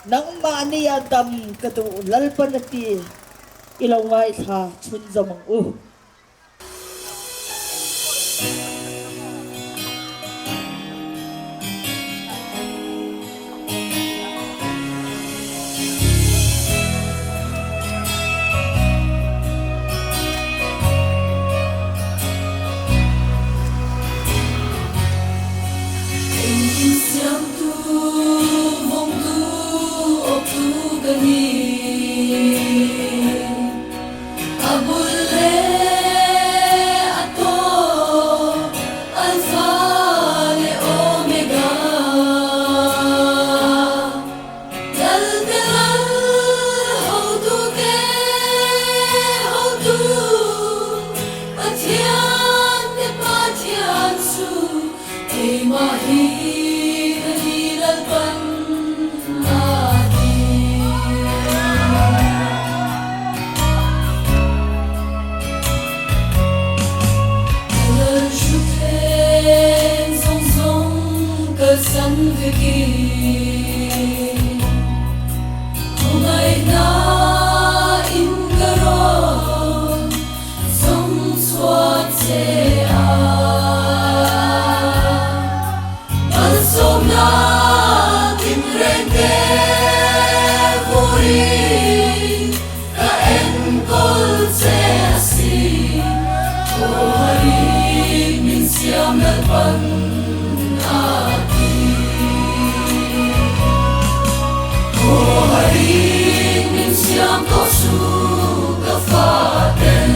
nangmahni a dam ka duh Lalpan a ti i lo ngaithla chhunzawm ang u. Takin khawngaihna in ka rawn zawng chhuak che a. Malsawmna tinreng te vurin ka enkawl che asin. Aw harin min siam Lalpan a ti. Aw harin min siam tawh suh ka faten.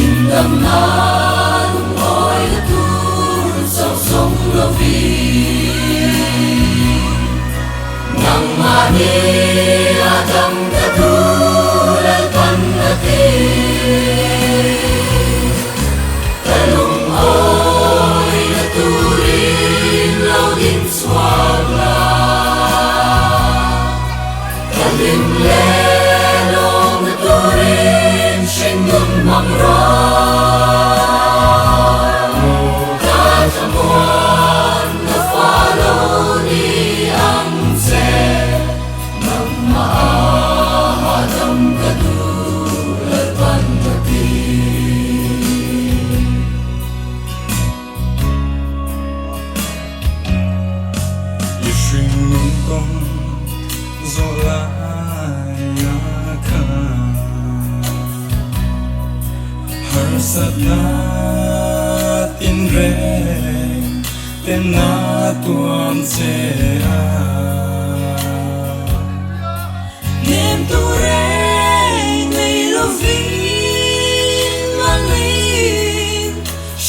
Indamna lungawi na tur chauh zawng lovin nangmahni a dam ka duh Lalpan a ti. Ka lungawi na turin lo ding chhuak la. Ka hlim leh lawmna turin hringnun hmang rawh. Ka thlamuan na fa lo ni ang che, nangmah a hahdam ka duh Lalpan ka ti. I hringnun kawng zawh lai a kha harsatna tinreng ten a tuam che a. Hnem tur reng nei lovin mahni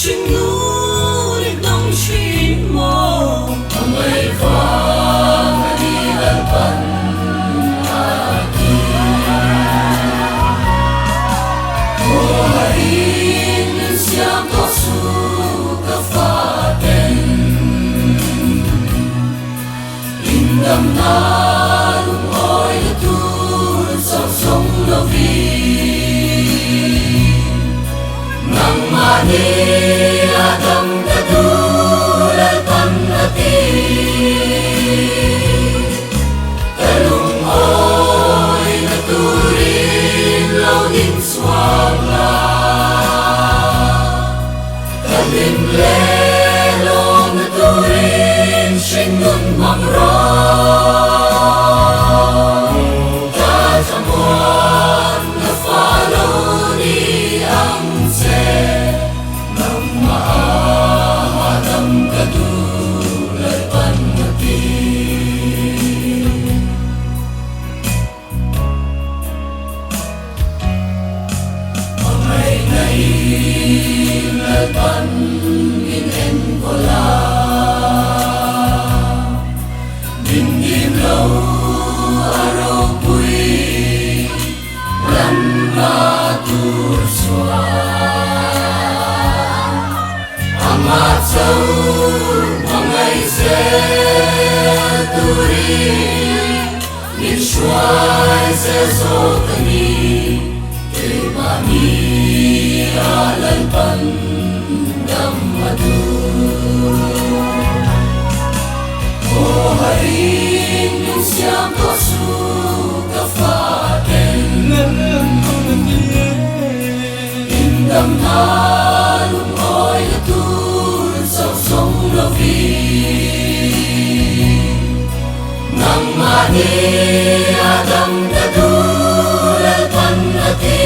Hringnun i hnawng thin maw? A ngaihvang a ni Lalpan a ti. Aw harin min siam tawh suh ka faten. Indamna lungawi na tur chauh zawng lovin nangmahni a dam ka duh Lalpan a ti. Ka lungawi na turin lo ding chhuak la. Ka hlim leh lawmna turin hringnun hmang rawh. Ka thlamuan na fa lo ni ang che, nangmah a hahdam ka duh Lalpan a ti. Hmangaihna in Lalpan min enkawl a, min dim lo a ropui lamna tur chuan amah cho hmangaih zel turin Min hruai zel zawk a ni, keimahni a Lalpan dam a duh. Aw harin min siam tawh suh ka faten. Indamna lungawi na tur chauh zawng lovin. Nangmahni a dam ka duh Lalpan a ti.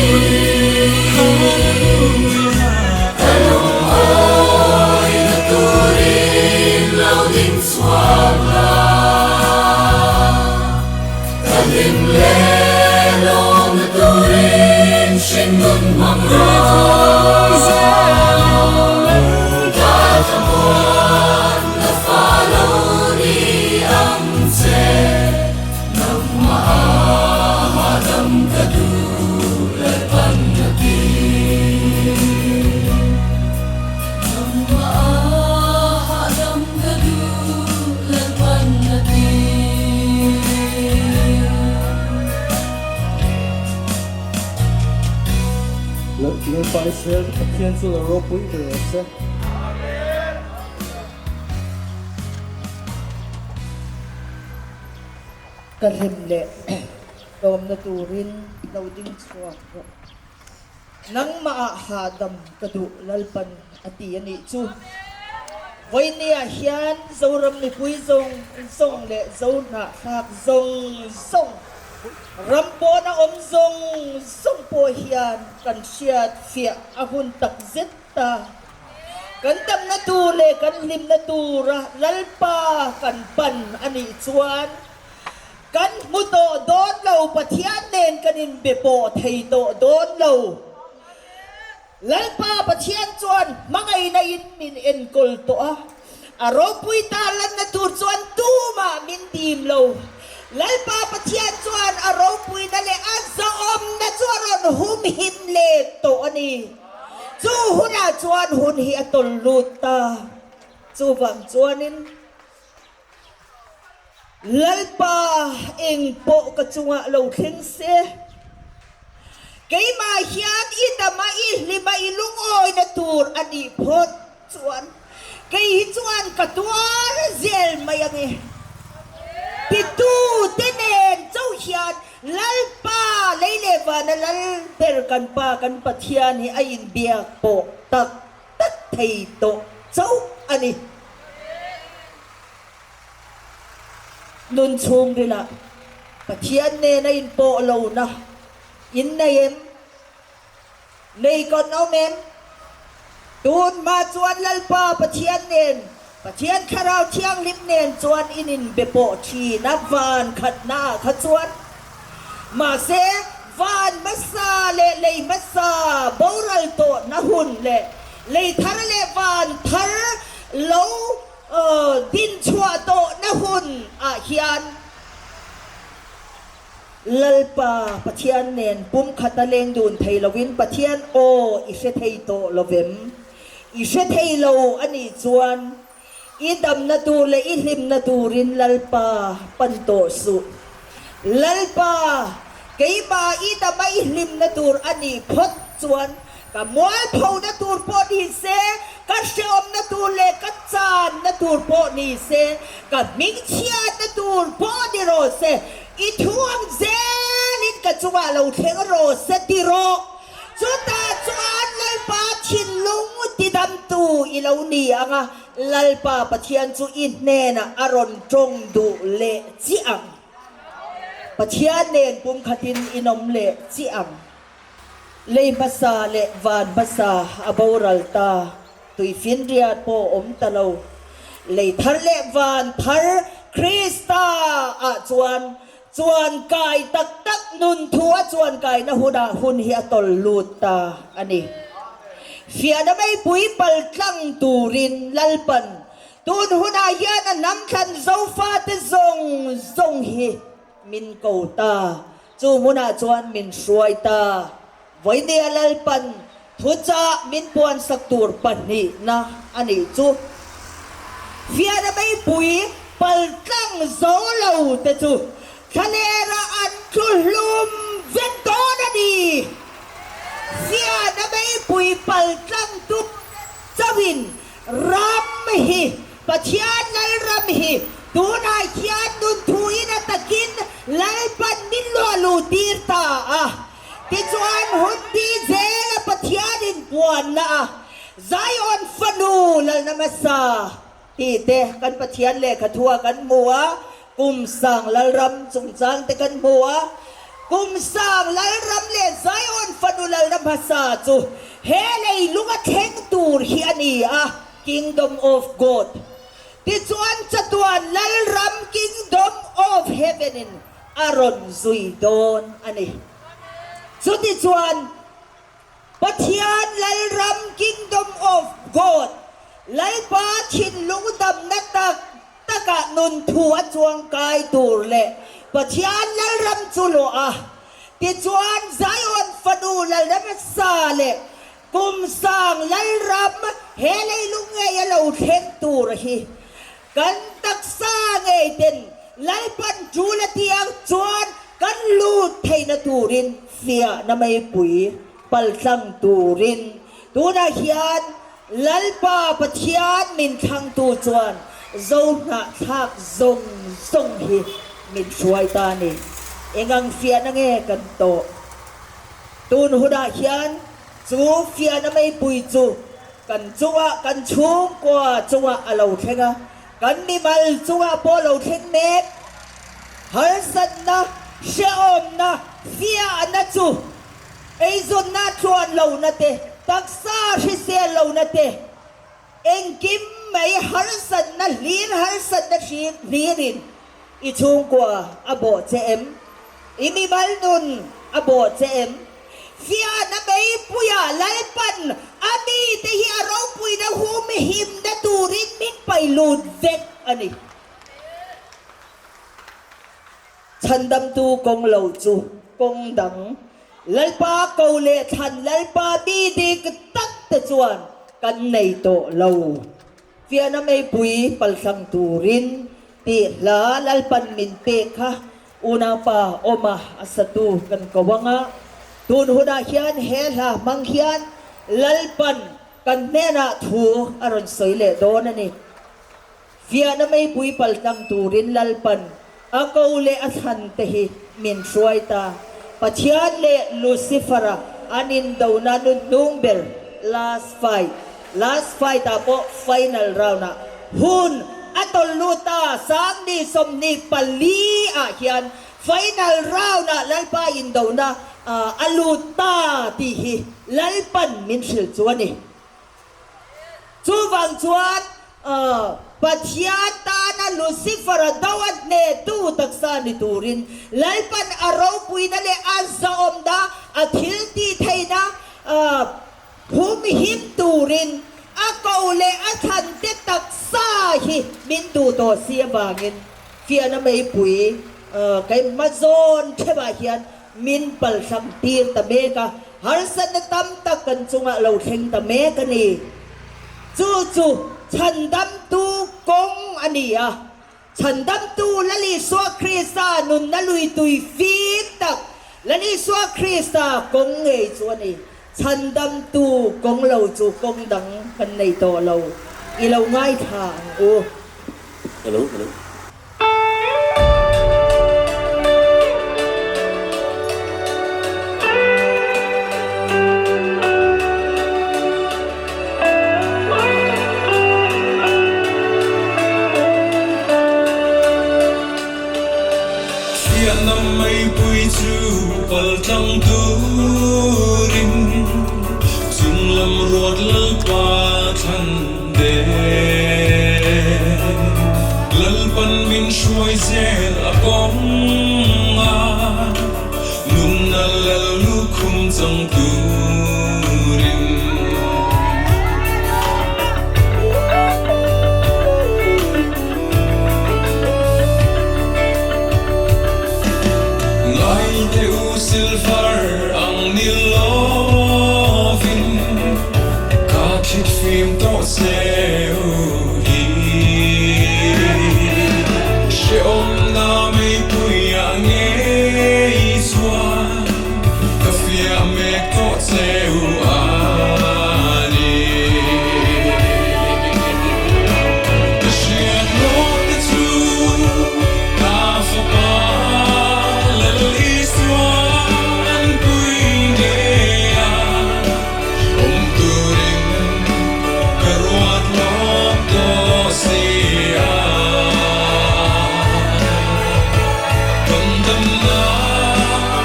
Ka lungawi na turin lo ding chhuak la. Ka hlim leh lawmna turin hringnun hmang rawh. Ka thlamuan na fa lo ni ang che, nangmah a hahdam ka duh Lalpan a ti. Nangmah a hahdam ka duh Lalpan a ti. Lalpa Israel Pathian chu lo ropui ber rawh se. Ka hlim leh tlawmna turin lo ding chhuak rawh. Nangmah ah hahdam ka duh Lalpan a ti a nih chu. Vawinia hian Zoram mipui zawng zawng leh Zohnahthlak zawng zawng, ram pawna awm zawng zawng pawh hian kan hriat fiah a hun tak zet ta. Kan damna tur leh kan hlimna tura Lalpa kan pan a nih chuan kan hmu tawh dawn lo, Pathian nen kan inbe pawh thei tawh dawn lo. Lalpa Pathian chuan hmangaihna in min enkawl tawh a, a ropui ta lanna tur chuan tumah min dim lo. Lalpa Pathian chuan a ropuina leh a zahawmna chu a rawn humhim leh tawh a ni. Chu hunah chuan hun hi a tawl lut ta. Chuvang chuanin Lalpa eng pawh ka chungah lo thleng se, keimah hian i dama i hlima i lungawina tur a nih phawt chuan kei hi chuan ka tuar zel mai ang e. Titute nen chauh hian Lalpa lei leh vana lal ber kan Pa kan Pathian hi a inbiak pawh tak tak thei tawh chauh a ni. Nun chhungrilah Pathian nen a inpawh lohna in nei em? Nei kan awm em? Tun hma chuan Lalpa Pathian nen, Pathian Thlarau Thianghlim nen chuan in inbe pawh thin a, van khatna ah kha chuan. Mahse, van hmasa leh lei hmasa boral tawhna hun leh lei thar leh van thar lo Dinchhuah tawhna hun ah hian Lalpa Pathian nen pumkhata leng dun thei lovin Pathian aw i hre thei tawh lovem? I hre thei lo a nih chuan i damna tur leh i hlimna turin Lalpa pan tawh suh. Lalpa, keimah i dama i hlimna tur a nih phawt chuan Ka mualphona tur pawh ni se, ka hreawmna tur leh ka channa tur pawh ni se, ka hmingchhiatna tur pawh ni rawh se, i thu ang zelin ka chungah lo thleng rawh se ti rawh. Chutah chuan Lalpa thinlung tidamtu i lo ni ang a, Lalpa Pathian chu i hnenah a rawn tawng duh leh chiah ang. Pathian nen pumkhatin inawm leh chiah ang. Lei hmasa leh van hmasa a boral ta, tuifinriat pawh awm ta lo. Lei thar leh van thar Krista ah chuan chuan kai tak tak nun thu a chuan kaina hunah hun hi a tawl lut ta a ni. Fiahna meipui pal tlang turin Lalpan tun hunah hian a hnam thlan Zofate zawng zawng hi min ko ta. Chu hmunah chuan min hruai ta. Vawinia Lalpan thuchah min puansak tur pahnihna a nih chu. Fiahna meipui paltlang zo lo te chu thlalerah an tlu hlum vek dawn a ni. Fiahna meipui paltlang tu chauhin ram hi Pathian Lalram hi tunah hian nunthuin a takin Lalpan min luah luh tir ta a. Tichuan hun bi zela Pathianin puanna a Zion fanu Lalna hmasa tih te kan Pathian lehkha thua kan hmu a, kum sang Lalram chungchang te kan hmu a. Kum sang Lalram leh Zion fanu Lalna hmasa chu he leilung a thleng tur hi a ni a. Kingdom of God, tichuan chatuan Lalram Kingdom of Heaven in a rawn zui dawn a ni. Chutichuan Pathian Lalram Kingdom of God, Lalpa thinlung damna tak takah nun thu a chuang kai tur leh Pathian Lalram chu luah a, tichuan Zion fanu Lalremsa leh Kum sang Lalram he leilung ngei a lo thleng tur hi kan taksa ngei ten Lalpan tul a ti ang chuan kan lut theihna turin fiahna meipui paltlang turin tunah hian Lalpa Pathian min thlangtu chuan Zohnahthlak zawng zawng hi. min hruai ta a ni. Engang fiahna nge kan tawh? Tun hunah hian chu fiahna meipui chu kan chungah, kan chhungkua chungah a lo thleng a, kan mimal chungah pawh a lo thleng mek. Harsatna, hrehawmna, fiahna chu eizawnna tluan lohna te, taksa hrisel lohna te, Engkim mai harsatna hlir harsatna hlirin i chhungkua a bawh che em? I mimal nun a bawh che em? Fiahna meipuia Lalpan a mite hi a ropuina humhimna turin min pai lut vek a ni. Chhandamtu kawng lo chu kawng dang Lalpa ko leh thlan Lalpa mi dik tak te chuan kan nei tawh lo. Fiahna meipui palthlang turin tih hla Lalpan min pek kha unaupa awma a satu kan ko ang a. Tun hunah hian he hla hmang hian Lalpan kan hnenah thu a rawn sawi leh dawn a ni. Fiahna meipui paltlang turin Lalpan a ko leh a thlan te hi min hruai ta. Pathian leh Lucifer-a an indona nun hnung ber last fight, last fight ah pawh final round ah hun a tawlh lut ta. Sangni 24 ah hian final round ah Lalpa indona a lut ta tih hi Lalpan min hrilh chu a ni. Chuvang chuan Pathian tana Lucifer-a do a hnehtu taksa ni turin Lalpan a ropuina leh a zahawmna, a thiltihtheihna humhim turin a ko leh a thlante taksa hi min duh tawh si avangin fiahna meipui keimah zawn theuhah hian Min palhlang tir ta mek a, harsatna tam tak kan chungah lo thleng ta mek a ni. Chu chu chhandamtu kawng a ni a, chhandamtu Lal Isua Krista nunna lui tui fim tak Lal Isua Krista kawng ngei chu a ni. Chhandamtu kawng lo chu kawng dang kan nei tawh lo, i lo ngaithla ang u. Hello, hello. Fiahna meipui chu paltlang turin chunglam ruat Lalpa thlan Lalpan min hruai zel a kawng a, nunna lal lukhum chang turin. Ngaite u silver ang ni lovin ka thlit fim tawh che u hi. Hrehawmna meipui ah ngei chuan ka fiah mek tawh che u a ni. Ka hriat lawk te chu ka fapa Lal Isua an pui ngei a, awm turin ka ruat lawk tawh si a. Kan damna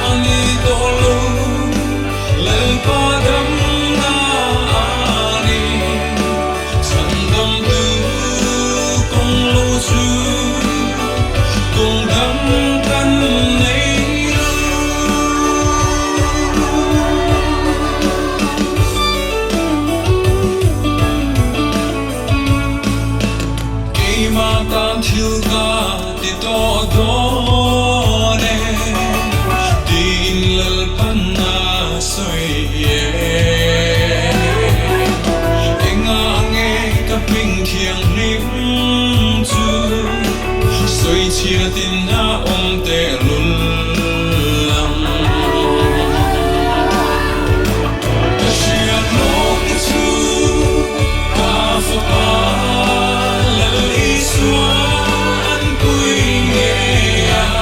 a ni tawh lo, Lalpa damna a ni. Chhandamtu kawng lo chu kawng dang kan nei lo. Keimah tan thil ka ti tawh dawn e, tiin Lalpan a sawi e. Engah nge ka hming thianghlim chu sawichhiatin a awm tehlul ang? Ka hriat lawk te chu ka fapa Lal Isua an pui ngei a.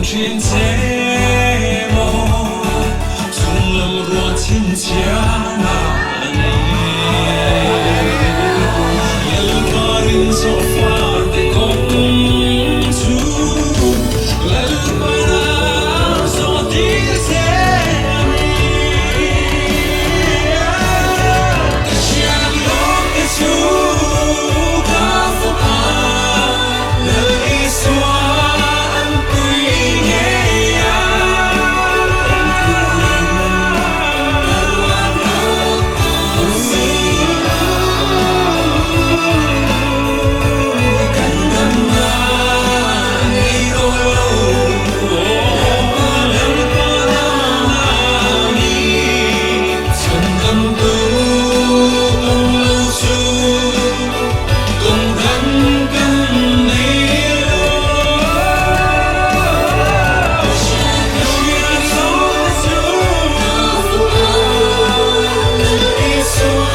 thin che maw chunglam ruah chhinchhiahna a nei. Lalpa rinzawh fate kawng chu Lalpa ram zawh tir che a ni. Ka hriat lawk te chu ka fapa Lal Isua an pui ngei a. Ka ruat lawk tawh si lo. Kan damna nei tawh lo. Lalpa damna ni chhandamtu awm lo chu kawng dang kan nei lo. Ka hriat zawng chu Lal Isua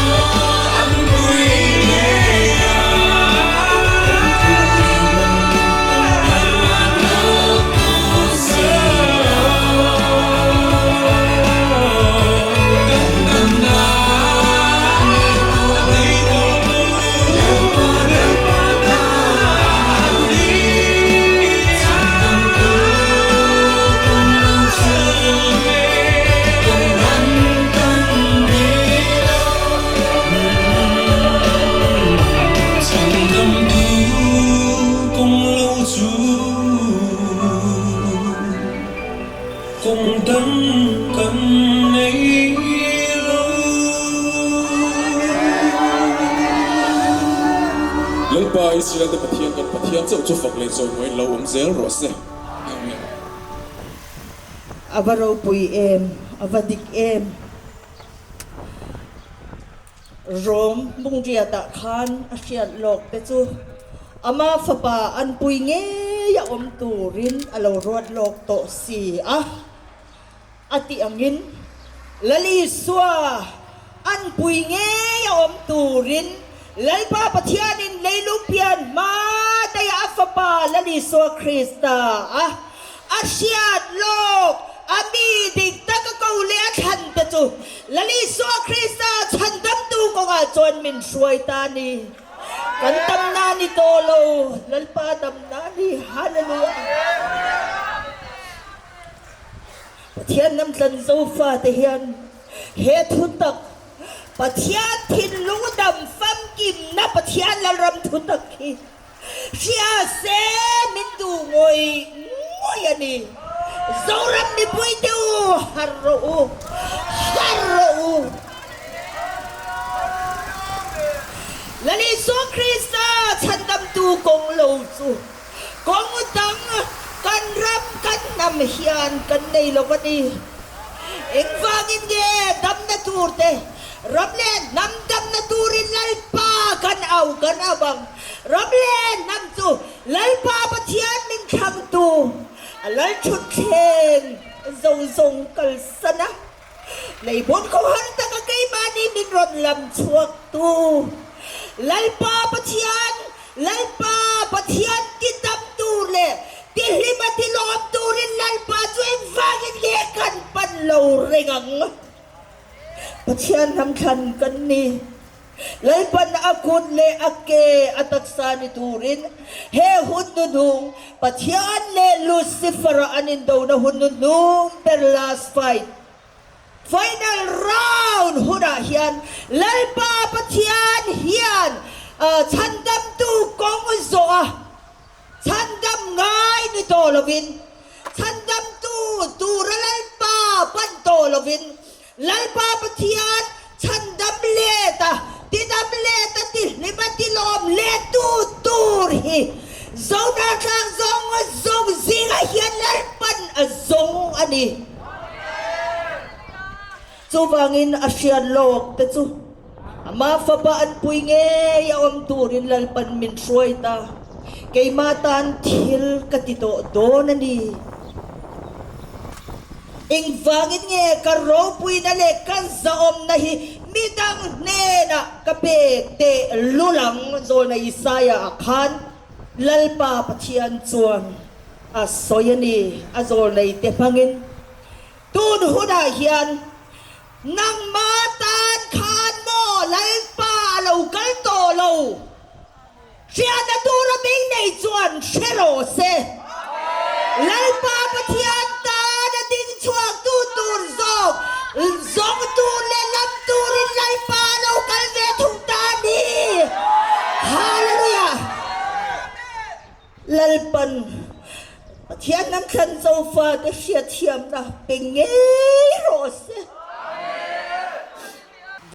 an pui ngei a. Ka ruat lawk tawh si lo. Kan damna nei tawh lo. Lalpa tan ni chhandamtu kawng lo chu kawng dang kan nei lo. Chhandamtu kawng lo chu kawng dang kan nei lo. Lalpa Israel te Pathian kan Pathian chauh chu fak leh chawimawiin lo awm zel rawh se. Amen. A va ropui em, a va dik em. Rom Bungriatah khan a hriat lawk te chu ama fapa an pui ngei a awm turin a lo ruat lawk tawh si a, a tih angin Lal Isua an pui ngei a awm turin Lalpa Pathianin leilung pian hma daih a fapa Lal Isua Krista a A hriat lawk, a mi dik tak a ko leh a thlan te chu Lal Isua Krista chhandamtu kawngah chuan min hruai ta a ni. Kan damna ni tawh lo, Lalpa damna a ni. Hallelujah! Pathian lam tlan Zofa te hian he thutak, Pathian thinlung dam famkimna Pathian Lalram thutak hi, Hria se min duh ngawih ngawih a ni. Zoram mipui te u harh rawh u, harh rawh u. Lal Isua Krista chhandamtu kawng lo chu kawng dang kan ram kan hnam hian kan nei lo a ni. Engvangin nge damna tur te ram leh hnam damna turin Lalpa kan au kan au ang. Ram leh hnam chu Lalpa Pathian min thlangtu a lal thutthleng zo zawng kalsan a, leibun khawhar taka keimahni min rawn lam chhuaktu Lalpa Pathian, Lalpa Pathian ti dam tur leh ti hlima ti lawm turin Lalpa chu engvangin nge kan pan lo reng ang? Pathian hnam thlan kan ni. Lalpan a kut leh a ke a taksa ni turin he hun hnuhnung Pathian leh Lucifer-a an indona hun hnuhnung ber last fight, final round hunah hian Lalpa Pathian hian chhandamtu kawng zawh a chhandam ngai ni tawh lovin chhandamtu tura Lalpa pan tawh lovin Lalpa Pathian chhandam let a, tidam let a, tihlim a, tilawm let tu tur hi Zohnatlang zawng zawng zingah hian Lalpan a zawng a ni. Chuvangin a hriat lawk te chu ama fapa an pui ngei a awm turin Lalpan min hruai ta. Keimah tan thil ka ti tawh dawn a ni. Engvangin nge ka ropuina leh ka zahawmna hi midang hnenah ka pek teh lul ang? Zawlna Isaiah-ah khan Lalpa Pathian chuan. A sawi a ni, a zawlneite hmangin. Tun hunah hian nangma tan khan maw Lalpa a lo kal tawh lo? Hriatna tura beng nei chuan hre rawh se. Lalpa Pathian tan a ding chhuaktu tur zawk zawng tur leh lam turin Lalpa a lo kal ve thung ta a ni. Hallelujah! Lalpan Pathian nan thlan zo fate hriatthiamna pe ngei.